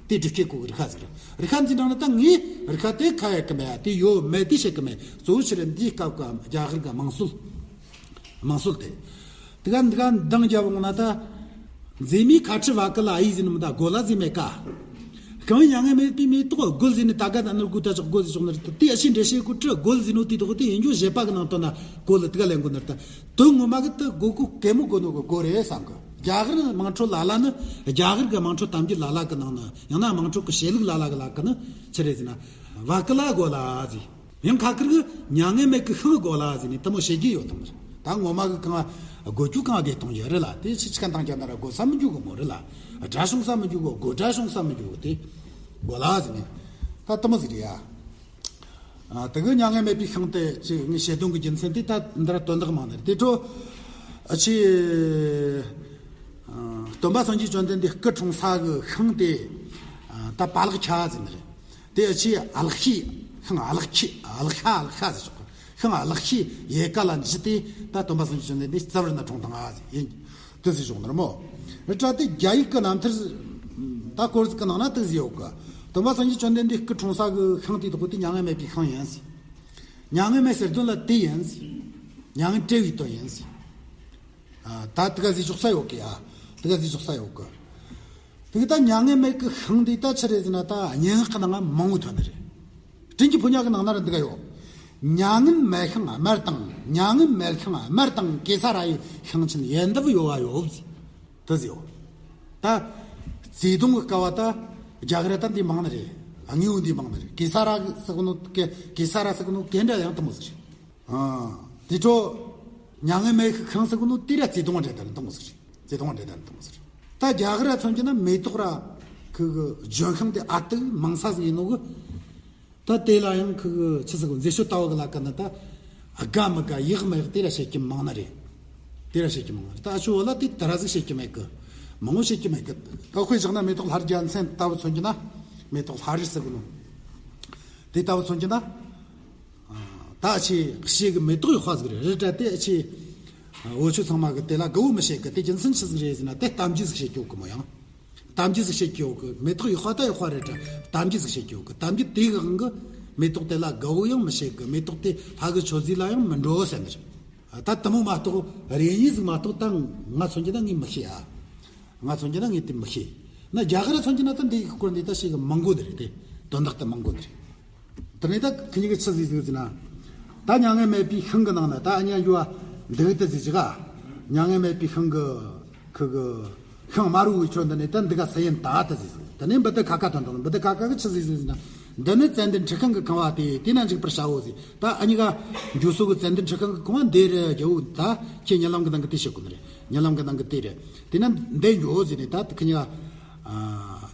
དེའི་སྒྲུབ་བྱེད་གོ་གི་རི་ཁ་ཟིག་རེད། རི་ཁ་འདི་ནང་ན་ད་ངས་རི་ཁ་དེ་ཁ་ཡེད་གི་མེད་ཡ། དེ་ཡོད་མེད་དེ་བཤད་གི་མེད། གཙོ་བོ་ཆི་རེད་འདིའི་སྐབས་ཀ་རྒྱ་གར་གི་དམངས་སྲོལ། དམངས་སྲོལ་དེ། དེ་ག་འདི་ག་འདང་རྒྱབ་འོང་ན་ད། མཛེས་མའི་ཁ་ཁྲི་བ་ཀི་ལ་ཨ་ཡིག་ཟེར་ནི་མི་ད་སྒོ་ལ་ཟེར་མེད་ཀ། རྐང་མྱ་ངན་མེད་པའི་མེ་ཏོག་སྒོལ་ཟེར་ནི་ད་ག་ད་ནི་དགུ་ད་ཅག་སྒོལ་ཟེར་ཆོག་ནི་རེད། དེ་ཨ་ཕྱི་འགྲེལ་བཤད་གོ་ཁྲི་སྒོལ་ཟེར་ནོ་དེ་དག་དེ་ཡིན་རྒྱུ་བཞེད་པ་གི་ནང་དོན་ན་སྒོ་ལ་དེ་ག་ལེན་གོ་ནི་རེད་ད། དོན་ངོ་མ་གི་དེ་སྒོ་གོ་གད་མོ་དགོ་ནོ་གི་སྒོ་རེད་བསམ་གི། རྒྱ་གར་དམངས་ཁྲོད་ལ་ལ་ནི་རྒྱ་གར་གི་དམངས་ཁྲོད་གཏམ་རྒྱུད་ལ་ལ་གི་ནང་ནི་ཡང་ན་དམངས་ཁྲོད་གི་བཤད་ལུགས་ལ་ལ་གི་ལ་གི་ནི་ཆི་རེད་ཟེར་ན། བ་ཀི་ལ་སྒོ་ལ་ཟེར། ཡང་ཁ་ཁིར་གི་མྱ་ངན་མེད་ཀི་ཤིང་སྒོ་ལ་ཟེར་ནས་དེ་མོ་བཤད་རྒྱུ་ཡོད་དམ་རེད། ད་ངོ་མ་གི་གང་སྒོ་རྒྱུ་གང་དགེ་གཏོང་རྒྱུ་རེད་ལ། དེ་ཕྱི་ཕྱི་ཁ་འདང་རྒྱག་ན་ར་སྒོ་ས་མི་འཇུག་གི་མོ་རེད་ལ། དགྲ་བྱུང་ས་མི་འཇུག་གི་སྒོ་དགྲ་བྱུང་ས་མི་འཇུག་གི་དེ་སྒོ་ལ་ཟེར་ནས་ད་དེ་མོ་ཟིག་རེད་ཡ། ཨ་དེ་གི་མྱ་ངན་མེད་པའི་ཤིང་དེ་ཅིག་ངས་བཤད་དོན་གི་རྒྱུ་མཚན་དེ་ད་འདིར་དོན་དག་མང་ནི་རེད། དེ་འཕྲོ་ཨ་ཆི་ཨ་སྟོན་པ་སངས་རྒྱས་བཅོམ་ལྡན་འདས་སྐུ་འཁྲུངས་ས་གི་ཤིང་དེ་ཨ་ད་པ་ལག་ཁྱ་ཟེར་ནི་རེད། དེ་ཨ་ཆི་ཨ་ལག་ཤི་ཤིང་ཨ་ལག་ཁྱི་ཨ་ལག་ཤ་ཨ་ལག་ཤ་ཟེར་ཆོག་གི། ཤིང་ཨ་ལག་ཤི་ཡལ་ག་ལ་འཇུས་ཏེ་ད་སྟོན་པ་སངས་རྒྱས་བཅོམ་ལྡན་འདས་རྩ་བར་ན་འཁྲུངས་བཏང་ཨ་ཟེར་ཡིན། དེ་ཟེར་བྱུང་ནི་རེད་མོ། རི་བྲག་དེ་རྒྱ་ཡིག་གི་རྣམ་ཐར་ད་སྐོར་ཟིག་གི་ནང་ན་དེ་ཟེར་ཡོད་གི། སྟོན་པ་སངས་རྒྱས་བཅོམ་ལྡན་འདས་སྐུ་འཁྲུངས་ས་གི་ཤིང་དེ་དག་དེ་མྱ་ངན་མེད་པའི་ཤིང་ཡིན་ཟེར། མྱ་ངན་མེད་ཟེར་དོན་ལ་དེ་ཡིན་ཟེར། མྱ་ངན་བྲལ་བའི་དོན་ཡིན་ཟེར། ཨ་ད་དེ་ག་ཟེར་ཆོག་ས་ཡོད་གི་ཨ། དེ་ག་ཟེར་ཆོག་ས་ཡོད་གི། དེ་གི་ད་མྱ་ངན་མེད་གི་ཤིང་འདི་ད་ཆི་རེད་ཟེར་ན་ད་སྙན་ངག་གི་ནང་ང་མང་བོ་ཐོན་ནི་རེད། དྲིན་གྱི་ཕོ་ཉ་གི་ནང་ན་ར་འདི་ག་ཡོད། མྱ་ངན་མེད་ཤིང་དམར་དང་མྱ་ངན་མེད་ཤིང་དམར་དང་གེ་ས་ར་ཡི་ཤིང་ཆེན་ཡལ་འདབ་གཡོ་བ་ཡོད་ཟེར། དེ་ཟེར་ཡོད། ད་བརྩེ་དུང་གི་སྐལ་བ་ད་རྒྱ་གར་ད་འདི་མང་ནི་རེད། དངོས་པོ་འདི་མང་ནི་རེད། གེ་ས་ར་ཟེར་གོ་ནོ་གེ་གེ་ས་ར་ཟེར་གོ་ནོ་གེ་འདྲ་ཡང་དེ་མོ་ཟེར། ཨ། དེ་འཕྲོ། མྱ་ངན་མེད་ཤིང་ཟེར་གོ་ནོ་དེ་ར་བརྩེ་དུང་འདྲེ་དང་དང་མོ་ཟེར། བརྩེ་དུང་འདྲེ་དང་དང་མོ་ཟེར། ད་རྒྱ་གར་ར་མཚོན་གྱི་ན་མེ་ཏོག་ར་ཁུ་གི་ལྗོན་ཤིང་དེ་ཨ་ཏི་མང་ས་ཟིག་ཡིན་ནོ་གི། ད་དེ་ལ་ཡང་ཁུ་གི་ཆི་ཟེར་གོ་མཛེས་དཔྱོད་ལྟ་བ་གི་ལ་ཀ་ན་ད་དགའ་མི་དགའ་ཡག་མི་ཡག་དེ་ར་བཤད་ཀྱི་མང་ན་རེད། དེ་ར་བཤད་ཀྱི་མང་ན་རེད། ད་ཨ་ཆུ་བོ་ལ་དེ་ད་ར་ཟིག་བཤད་ཀྱི་མེད་གི། མང་བོ་བཤད་ཀྱི་མེད་གི། ད་དཔེ་བཞག་ན་མེ་ཏོག་ལྷ་རྒྱལ་མཚན་ལྟ་བུ་མཚོན་གྱི་ན་མེ་ཏོག་ལྷ་རི་ཟེར་གོ་ནོ། དེ་ལྟ་བུ་མཚོན་གྱི་ན། ད་ཨ་ཆི་ཞེ་གི་མེ་ཏོག་ཡག་པ་ཟིག་རེད། རི་བྲག་དེ་ཨ་ཆི་འུ་ཆོ་ཚང་མ་གི་དེ་ལ་དགའ་བོ་མི་བྱེད་གི། དེ་རྒྱུ་མཚན་ཆི་ཟིག་རེད་ཟེར་ན་དེ་གཏམ་རྒྱུད་ཟིག་བཤད་ཀྱི་ཡོད་གི་མོ། ཡང་གཏམ་རྒྱུད་ཟིག་བཤད་ཀྱི་ཡོད་གི། མེ་ཏོག་ཡག་པ་ད་ཡག་པ་རེད་དྲ་གཏམ་རྒྱུད་ཟིག་བཤད་ཀྱི་ཡོད་གི། གཏམ་རྒྱུད་དེ་གི་དབང་གི་མེ་ཏོག་དེ་ལ་དགའ་བོ་ཡང་མི་བྱེད་གི། མེ་ཏོག་དེ་ལྷ་གི་མཆོད་རྫས་ལ་ཡང་མི་འགྲོ་ཟེར་ནི་རེད། ད་དེ་མོ་མ་གཏོགས་རེ་གཉིས་ཟིག་མ་གཏོགས་ད་ང་མཚོན་གྱི་ན་ངས་མི་ཤེས་ཨ། ང་མཚོན་གྱི་ན་ངས་དེ་མི་ཤེས། ན་རྒྱ་གར་མཚོན་གྱི་ན་ད་འདི་གི་སྐོར་འདི་ད་ཞེ་གི་མང་གོ་ནི་རེད་དེ། དོན་དག་ད་མང་གོ་ནི་རེད། དེ་ནས་ད་ཁི་གཉིས་ཀྱི་ཆི་ཟིག་ཟིག་ཟེར་ན། ད་མྱ་ངན་མེད་པའི་ཤིང་གི་ནང་ན་ད་ཨ་ཉ་ཡུ་བ་འདི་གི་ད་ཟིག་ཅིག་ག་མྱ་ངན་མེད་པའི་ཤིང་གི་ཁི་གི་ཤིང་དམར་བོའི་ཁྱོན་འདི་ནས་ད་འདི་ག་ས་ཡན་ད་ད་ཟིག་ཟིག་དེ་ནས་འབུ་ད་ཁ་ཁ་དང་དང་འབུ་ད་ཁ་ཁ་གི་ཆི་ཟིག་ཟིག་ཟེར་ན། འདི་ནི་ཙན་དན་ཁྲི་ཤིང་གི་ཁང་བ་སྟེ་དེ་ན་འཇུག་པར་བྱའོ་ཟིག་ད་ཨ་ཉི་ག་འཇུ་སོ་གི་ཙན་དན་ཁྲི་ཤིང་གི་ཁང་བ་འདི་རེད་རྒྱལ་བོ། ད་ཁྱེད་ཉེ་ལམ་གི་ནང་གི་དེ་བཤད་གོ་ནི་རེད། ཉེ་ལམ་གི་ནང་གི་དེ་རེད། དེ་ན་འདི་འཇོག་ཟེར་ནས་ད་ཁི་གཉིས་ཀ་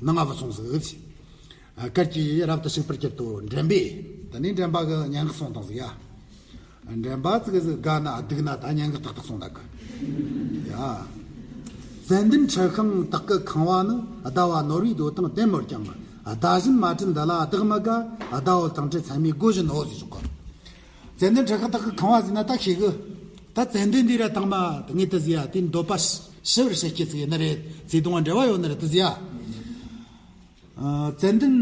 ནང་ང་བུད་སོང་ཟིག་ཟེར། གར་གྱིས་རབ་ཏུ་བྱུག་པར་གྱུར་ཏོ། འདྲེན་པས་དེ་ནས་འདྲེན་པ་གི་སྙན་ངག་གསུངས་དང་ཟིག་ཡ། འདྲེན་པ་ཙི་གི་ཟིག་དགའ་ན་སྡུག་ན་ད་སྙན་ངག་ཏག་ཏག་གསུངས་ད་གི། ཡ། ཙན་དན་ཁྲི་ཤིང་དག་གི་ཁང་བ་ནི། ཟླ་བ་ནོར་བུའི་རྡོ་དང་ལྡན་མོད་ཀྱང་། ཟླ་བཞིན་མ་བྲལ་འདི་ལ་བདག་མི་དགའ། ཟླ་འོད་དང་བྲལ་མཚན་མའི་སྒོ་བཞིན་ནོ་ཟེར་ཆོག་གི། ཙན་དན་ཁྲི་ཤིང་དག་གི་ཁང་བ་ཟེར་ན་ད་ཤེས་གི། ད་ཙན་དན་འདི་ར་དང་མ་ངས་དེ་ཟེར་ཡ་དེ་འདོད་པ་ཞི་བར་བྱེད་ཀྱི་ཟིག་ཡིན་ནི་རེད། བརྩེ་དུང་བ་འབྲེལ་བ་ཡོད་ནི་རེད་དེ་ཟེར་ཡ། ཙན་དན་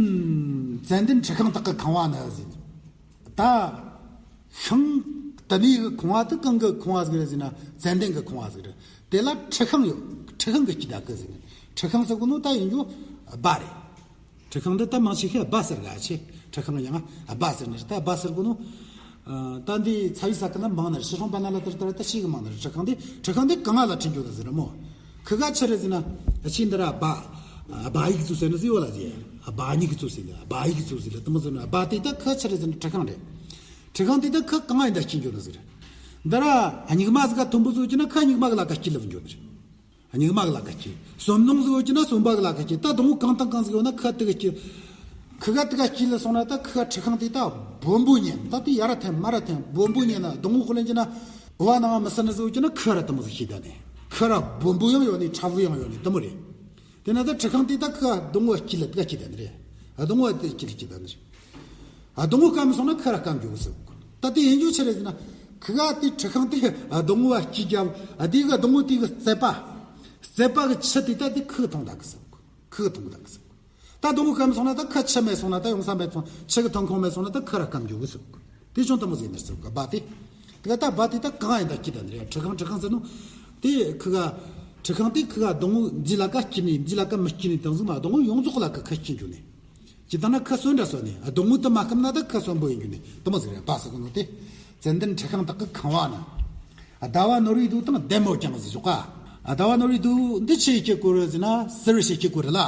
ཙན་དན་ཁྲི་ཤིང་དག་གི་ཁང་བ་ནི་ཟེར། ད་ཤིང་དེ་ནས་གི་ཁང་བ་དེ་གང་གི་ཁང་བ་ཟིག་རེད་ཟེར་ན་ཙན་དན་གི་ཁང་བ་ཟིག་རེད། དེ་ལ་ཁྲི་ཤིང་ཡོད། ཁྲི་ཤིང་གི་སྐྱིད་ད་གི་ཟེར་ནས་ཁྲི་ཤིང་ཟེར་གོ་ནོ་ད་ཡིན་རྒྱུ་སྦ་རེད། ཁྲི་ཤིང་འདི་ད་མང་ཆེ་ཤོས་སྦ་ཟེར་ག་ཆེ། ཁྲི་ཤིང་ཡང་སྦ་ཟེར་ནི་རེད། ད་སྦ་ཟེར་གོ་ནོ། ད་འདི་ཚ་བའི་ས་ཁུལ་ན་མང་ནི་རེད། ཕྱི་ཤིང་པ་ན་ལ་དེར་དེར་ད་ཤི་གི་མང་ནི་རེད། ཁྲི་ཤིང་འདི་ཁྲི་ཤིང་འདི་གང་ང་ལ་ཁྲིད་རྒྱུ་ད་ཟེར་ར་མོ། ཁི་ག་ཆི་རེད་ཟེར་ན། ཆི་འདི་ར་སྦ། སྦ་ཡིག་ཚུ་ཟེར་ནི་ཟེར་ཡོད་ལ་ཟེར། སྦ་ཉིག་ཚུ་ཟེར་ལ་སྦ་ཡིག་ཚུ་ཟེར་ལ་དེ་མོ་ཟེར་ན་སྦ་དེ་ད་ཁི་ཆི་རེད་ཟེར་ན་ཁྲི་ཤིང་རེད། ཁྲི་ཤིང་དེ་ད་ཁུ་གང་ཡིན་ད་སྐྱེ་འགྱོ་ནི་ཟིག་རེད། འདི་ར་སྨྱུག་མ་ཟིག་ག་མཐོན་པོ་ཟིག་ཡོད་ཀྱི་ན་ཁུ་སྨྱུག་མ་གི་ལ་ཀ་སྐྱེ་ལབ་འགྱོ་ནི་རེད། སྨྱུག་མ་གི་ལ་ཀ་སྐྱེ། སོམ་ནོང་ཟིག་ཡོད་ཀྱི་ན་སོམ་པ་གི་ལ་ཀ་སྐྱེ། ད་སྡོང་བོ་གང་དང་གང་ཟིག་ཡོད་ན་ཁུ་དེ་ག་སྐྱེ། ཁུ་ག་དེ་ག་སྐྱེ་ལ་སོང་ན་ད་ཁུ་ཁྲི་ཤིང་དེ་ད་སྦོམ་པོ་ཉན། ད་དེ་ཡ་ར་འཐེན་མ་ར་འཐེན་སྦོམ་པོ་ཉན་ན་སྡོང་བོ་ཁོ་ལེན་གྱི་ན་གོ་བ་ནང་མི་སྲིད་ནི་ཟིག་ཡོད་ཀྱི་ན་ཁུ་ར་དེ་མོ་ཟིག་སྐྱེ་ད་ནི། ཁུ་ར་སྦོམ་པོ་ཡང་ཡོད་ནི་ཕྲ་བོ་ཡང་ཡོད་ནི་དེ་མོ་རེད། དེ་ན་ད་ཁྲི་ཤིང་དེ་ད་ཁུ་སྡོང་བོ་སྐྱེ་ལ་དེ་ག་སྐྱེ་ད་ནི་རེད། སྡོང་བོ་དེ་སྐྱེ་ལ་སྐྱེ་ད་ནི་རེད། ཨ། སྡོང་བོ་སྐམ་སོང་ན་ཁུ་ར་སྐམ་རྒྱུ་གི་ཟེར་གོ། ད་དེ་ཡིན་རྒྱུ་ཆི་རེད་ཟེར་ན། ཁུ་ག་དེ་ཁྲི་ཤིང་དེ་སྡོང་བོ་སྐྱེ་རྒྱབ། ཨ། དེ་གི་སྡོང་བོ་དེ་གི་རྩད་པ། རྩད་པ་གི་ཆུ་དེ་ད་དེ་ཁུ་གི་འཐུང་ད་གི་ཟེར་གོ། ཁུ་གི་འཐུང་ད་གི་ཟེར་གོ། ད་སྡོང་བོ་སྐམ་སོང་ན་ད་ཁུ་ཆུ་མེད་སོང་ན་ད་ཡོང་ས་མེད་སོང་། ཆུ་གི་ཐོན་ཁུངས་མེད་སོང་ན་ད་ཁུ་ར་སྐམ་རྒྱུ་གི་ཟེར་གོ། དེ་ཅུང་དེ་མོ་ཟིག་ནི་ཟེར་གོ་བ་དེ། དེ་ག་ད་བ་དེ་ད་གང་ཡིན་ད་སྐྱེ་ད་ནི་རེད། ཁྲི་ཤིང་ཁྲི་ཤིང་ཟེར་ནོ། དེ་ཁུ་ག་ཁྲི་ཤིང་དེ་ཁུ་ག་སྡོང་བོ་འདི་ལ་ཀ་སྐྱེ་ནི་འདི་ལ་ཀ་མི་སྐྱེ་ནི་དང་ཟིག་མ། སྡོང་བོ་ཡོངས་རྫོགས་ལ་ཀ་ཁུ་སྐྱེ་འགྱོ་ནི། ཇི་ལྟར་ན་ཁུ་སོན་འདྲ་སོན་ནས་སྡོང་བོ་དེ་མ་སྐམ་ན་ད་ཁུ་སོན་པོ་ཡིན་རྒྱུ་ནི་དེ་མོ་ཟིག་རེད། བ་ཟེར་གོ་ནོ་དེ། ཙན་དན་ཁྲི་ཤིང་དག་གི་ཁང་བ་ན། ཟླ་བ་ནོར་བུའི་རྡོ་དང་ལྡེ་མོ་རྐྱང་ཟེར་ཞོག་ག། ཟླ་བ་ནོར་བུའི་རྡོ་འདི་ཆི་ཡི་སྐྱེ་དགོས་རེད་ཟེར་ན་གསེར་བྱས་སྐྱེ་དགོས་རེད་ལ།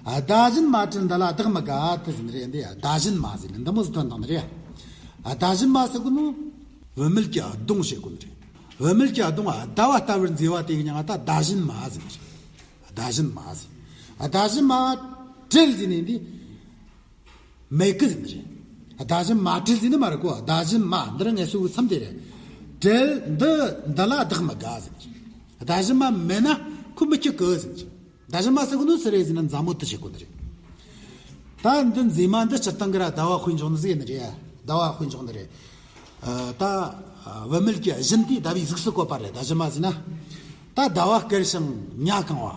ཟླ་བཞིན་མ་བྲལ་འདི་ལ་བདག་མི་དགའ་དེ་ཟེར་ནི་རེད། འདི་ཟླ་བཞིན་མ་ཟེར་ནི་འདི་མོ་ཟིག་དོན་དང་ནི་རེད། ཟླ་བཞིན་མ་ཟེར་གོ་ནོ། བུད་མེད་ཀྱི་གདོང་བྱེད་དགོས་ནི་རེད། བུད་མེད་ཀྱི་གདོང་ཟླ་བ་ལྟ་བུར་མཛེས་པ་དེ་གི་མྱིང་ང་ད་ཟླ་བཞིན་མ་ཟེར་ནི་རེད། ཟླ་བཞིན་མ་ཟེར། ཟླ་བཞིན་མ་བྲལ་ཟེར་ནི་འདི། མེད་གི་ཟེར་ནི་རེད། ཟླ་བཞིན་མ་བྲལ་ཟེར་ནི་མ་རེད་གོ། ཟླ་བཞིན་མ་འདི་ར་ངལ་གསོ་གི་མཚམས་དེ་རེད། བྲལ་འདི་འདི་ལ་བདག་མི་དགའ་ཟེར་ནི་རེད། ཟླ་བཞིན་མ་མེད་ན་ཁོ་མི་སྐྱིད་གི་ཟེར་ནི་རེད། ཟླ་བཞིན་མ་ཟེར་གོ་ནོ་སུ་རེད་ཟེར་ན་མཛའ་མོ་དེ་བྱེད་གོ་ནི་རེད། ད་འདི་མཛེས་མ་འདི་སྤྱིར་བཏང་གི་ར་ཟླ་བ་དཔེ་འཇོག་ནི་ཟིག་ཡིན་ནི་རེད། ཟླ་བ་དཔེ་འཇོག་ནི་རེད། ཨ། ད་བུད་མེད་ཀྱི་བཞིན་དེ་ཟླ་བའི་གཟུགས་སུ་བཀོད་པ་རེད། ཟླ་བཞིན་མ་ཟེར་ན། ད་ཟླ་བ་དཀར་ཞིང་ཉ་གང་བ།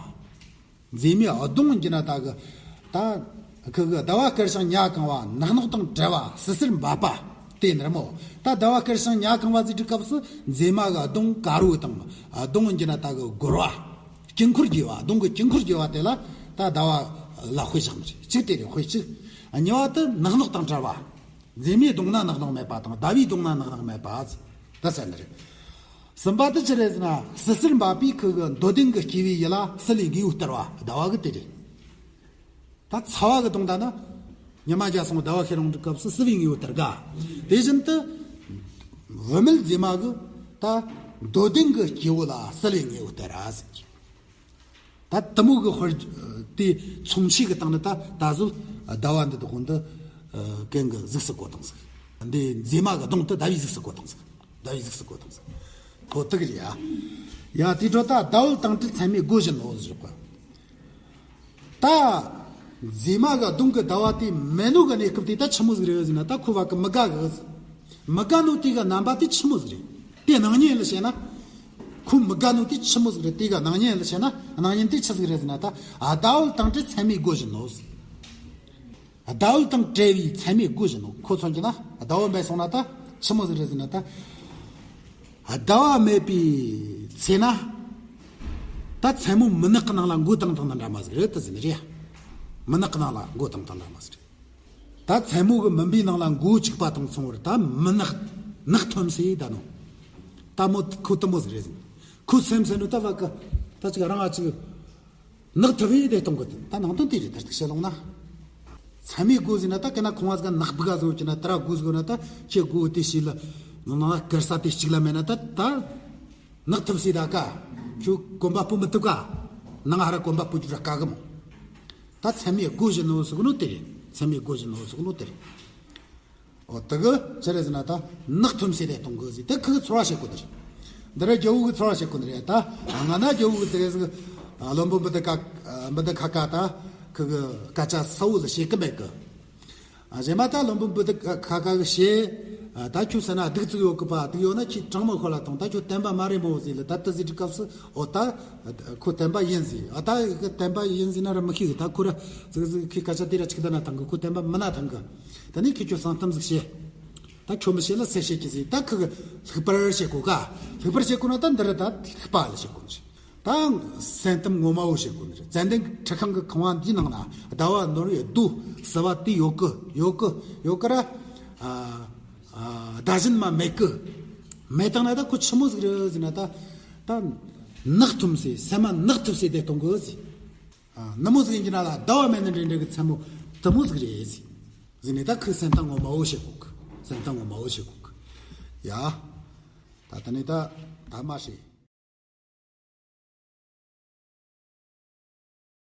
མཛེས་མའི་གདོང་གི་ན་ད་གི། ད་ཁུ་གི་ཟླ་བ་དཀར་ཞིང་ཉ་གང་བ། ནག་ནོག་དང་བྲལ་བ་སིལ་སིལ་འབབ་པ། དེ་ནི་རེད་མོ། ད་ཟླ་བ་དཀར་ཞིང་ཉ་གང་བ་ཟེར་དུས་སྐབས་སུ་མཛེས་མ་གི་གདོང་དཀར་བོ་དང་གདོང་གི་ན་ད་གི་སྒོར་བ། དཀྱིལ་འཁོར་རྒྱས་པ། གདོང་གི་དཀྱིལ་འཁོར་རྒྱས་པ་དེ་ལ་ད་ཟླ་བ་ལ་དཔེ་བཞག་ནི་རེད། གཅིག་དེ་རེད། དཔེ་གཅིག་གཉིས་པ་དེ་ནག་ནོག་དང་བྲལ་བ། མཛེས་མའི་གདོང་ན་ནག་ནོག་མེད་པ་དང་ཟླ་བའི་གདོང་ན་ནག་ནོག་མེད་པ་ད་ཟེར་ནི་རེད། གསུམ་པ་དེ་ཆི་རེད་ཟེར་ན་སིལ་སིལ་འབབ་པའི་ཁུ་གི་འདོད་ལྡན་གྱི་སྐྱེ་བོའི་ཡིད་ལ་བསིལ་བའི་དངོས་པོ་སྟེར་བ་ཟླ་བ་གི་དེ་རེད། ད་ཚ་བ་གི་གདོང་ད་ན། ཉི་མ་རྒྱ་སོང་ཟླ་བ་ཤར་ཡོང་དུས་སྐབས་སུ་བསིལ་བའི་དངོས་པོ་སྟེར་ག། དེ་བཞིན་དུ། བུད་མེད་མཛེས་མ་གི་ད་འདོད་ལྡན་གྱི་སྐྱེ་བོ་ལ་བསིལ་བའི་དངོས་པོ་སྟེར་ར་ཟེར་གི། ད་དེ་མོ་གི་དཔེར་དེ་མཚུངས་ཆོས་ཀྱི་སྟེང་ནས་ད་ད་གཟོད་ཟླ་བ་འདི་དག་འདི་གན་གི་གཟུགས་སུ་བཀོད་བཏང་ཟིག། འདི་མཛེས་མ་གི་གདོང་དེ་ཟླ་བའི་གཟུགས་སུ་བཀོད་བཏང་ཟིག། ཟླ་བའི་གཟུགས་སུ་བཀོད་བཏང་ཟིག། ཁོ་དེ་གི་རེད་ཡ། ཡ་དེ་འཕྲོ་ད་ཟླ་འོད་དྭངས་བཀྲུས་ཚད་མས་བསྒོ་བཞིན་ནོ་ཟེར་གོ། ད་མཛེས་མ་གི་གདོང་གི་ཟླ་བ་དེ་མེད་ནོ་གི་གནས་སྐབས་དེ་ད་ཆི་མོ་ཟིག་རེད་ཟེར་ན་ད་ཁོ་བ་གི་མི་དགའ་གི། མི་དགའ་ནོ་དེ་གི་རྣམ་པ་དེ་ཆི་མོ་ཟིག་རེད། དེ་སྣང་བརྙན་ལ་བཤད་ན། ཁོ་མི་དགའ་ནོ་དེ་ཆི་མོ་ཟིག་རེད། དེ་གི་སྣང་བརྙན་ལ་བཤད་ན་སྣང་བརྙན་དེ་ཆི་ཟིག་རེད་ཟེར་ན་ད་ཟླ་འོད་དྭངས་བཀྲུས་ཚད་མས་བསྒོ་བཞིན་ནོ། ཟླ་འོད་དང་བྲལ་བའི་ཚད་མས་བསྒོ་བཞིན་ནོ། ཁོ་མཚོན་གྱི་ན་ཟླ་འོད་མེད་སོང་ན་ད་ཆི་མོ་ཟིག་རེད་ཟེར་ན་ད། ཟླ་བ་མེད་པའི་ཚེ་ན། ད་མཚན་མོ་མུན་ནག་གི་ནང་ལ་མགོ་བཏང་བཏང་ན་འདྲ་མོ་ཟིག་རེད་ད་ཟེར་ནི་རེད། མུན་ནག་གི་ནང་ལ་མགོ་བཏང་བཏང་འདྲ་མོ་ཟིག་རེད། ད་མཚན་མོ་གི་མུན་པའི་ནང་ལ་མགོ་བཅུག་པ་དང་མཚུངས་པར་ད་མུན་ནག་ནག་ཐོམ་སེ་ད་ནོ། ད་མོ་ཁོ་ད་མོ་ཟིག་རེད་ཟེར། ཁོ་སེམས་ཟེར་ནོ་ད་བ་གི། ད་ཅིག་རང་ང་ཅིག་ནག་ཐུབ་ཡི་དེ་གཏོང་གི་དེ་ད་ནང་དོན་དེ་རེད། ད་ཅིག་བཤད་ལོང་ན། མཚན་མོའི་སྒོ་ཟིན་ན་ད་གན་ན་ཁོང་བ་ཟིག་ནག་བུ་ག་བཟོ་གི་ན་ད་ར་སྒོ་ཟིག་ན་ད་ཁྱེད་སྒོ་དེ་ཞིག་ལ་ནང་ན་དཀར་ས་དེ་གཅིག་ལ་མེད་ན་ད་ད་ནག་ཐུབ་སེ་ད་ཀ་ཁྱོད་གོམ་པ་སྤོ་མི་ཐུབ་ཀ། ནང་ཧ་ར་གོམ་པ་སྤོ་རྒྱུ་ར་དཀའ་གི་མོ། ད་མཚན་མོའི་སྒོ་ཟིན་ནོ་ཟིག་ནོ་དེ་རེད། མཚན་མོའི་སྒོ་ཟིན་ནོ་ཟིག་ནོ་དེ་རེད། འོ་དེ་གི་ཆི་རེད་ཟེར་ན་ད་ནག་ཐུམ་སེ་རེ་གཏོང་གི་ཟིག། དེ་ཁི་གི་ཚོར་བ་བྱེད་དགོས་དེ་རེད། འདི་ར་རྒྱལ་བོ་གི་ཚོར་བ་བྱེད་དགོས་ནི་རེད་ད། ང་ན་རྒྱལ་བོ་གི་ཟེར་ཟིག། བློན་པོ་འབུ་དི་ཁ་འབུ་དི་ཁ་ཁ་ད་ཁི་གི་སྐད་ཆ་གསལ་བོ་ལ་བཤད་གི་མེད་གི། གཞན་མ་ད་བློན་པོ་འབུ་དི་ཁ་ཁ་གི་བཤད། ད་ཁྱོད་ཟེར་ན་སྡུག་ཙིག་ཡོད་གི་པ། སྡུག་ཡོད་ན་ཁྱེད་དྲང་མོ་ཁོ་ལ་ཐོངས། ད་ཁྱོད་བསྟན་པ་མ་རེད་མོ་ཟིག་ལ་ད་དི་ཟིག་གི་སྐབས་སུ་འོ་ད་ཁོ་བསྟན་པ་ཡིན་ཟིག། ཨ་ད་བསྟན་པ་ཡིན་ཟིག་ན་ར་མི་ཤེས་གི། ད་ཁོ་ར་ཟིག་ཟིག་ཁི་སྐད་ཆ་དེ་ར་ཆིག་ད་ན་ཐང་གི། ཁོ་བསྟན་པ་མི་ན་ཐང་གི། ད་ནི་ཁྱོད་ཁྱོད་གསང་གཏམ་ཟིག་བཤད། ད་ཁྱོད་མི་བཤད་ལ་སེ་བཤད་ཀྱི་ཟིག། ད་ཁི་གི་ལྷུག་པར་བཤད་གོ་ག། ལྷུག་པར་བཤད་གོ་ན་ད་འདི་ར་ད་ལྷུག་པ་ལ་བཤད་གོ་ནི་རེད། ད་སེམས་གཏམ་ངོ་མ་བོ་བཤད་གོ་ནི་རེད། ཙན་དན་ཁྲི་ཁང་གི་ཁང་བ་འདིའི་ནང་ན་ཟླ་བ་ནོར་བུའི་རྡོ་སིལ་བ་དེ་ཡོད་གི་ཡོད་གི་ཡོད་གི་ར། ཨ་ཨ་ཟླ་བཞིན་མ་མེད་གི། མེད་དང་ན་ད་ཁོ་ཆི་མོ་ཟིག་རེད་ཟེར་ན་ད་ད་ནག་ཐུམ་སེ་སེམས་མ་ནག་ཐུབ་སེ་དེ་གཏོང་གི་ཟིག། ཨ། ནུ་མོ་ཟིག་ཡིན་གྱི་ན་ལ་ཟླ་བ་མེད་ནི་འདྲེ་འདྲེ་གི་མཚན་མོ་དུ་མོ་ཟིག་རེད་ཟིག། ཟིག་ནས་ད་ཁོས་སེམས་གཏམ་ངོ་མ་བོ་བཤད་གོ་གི། བཙན་ཐང་ངོ་མ་འོ་བྱེད་གོ་གི། ཡ། ད་ད་ནི་ད་ད་མ་ཧྲི།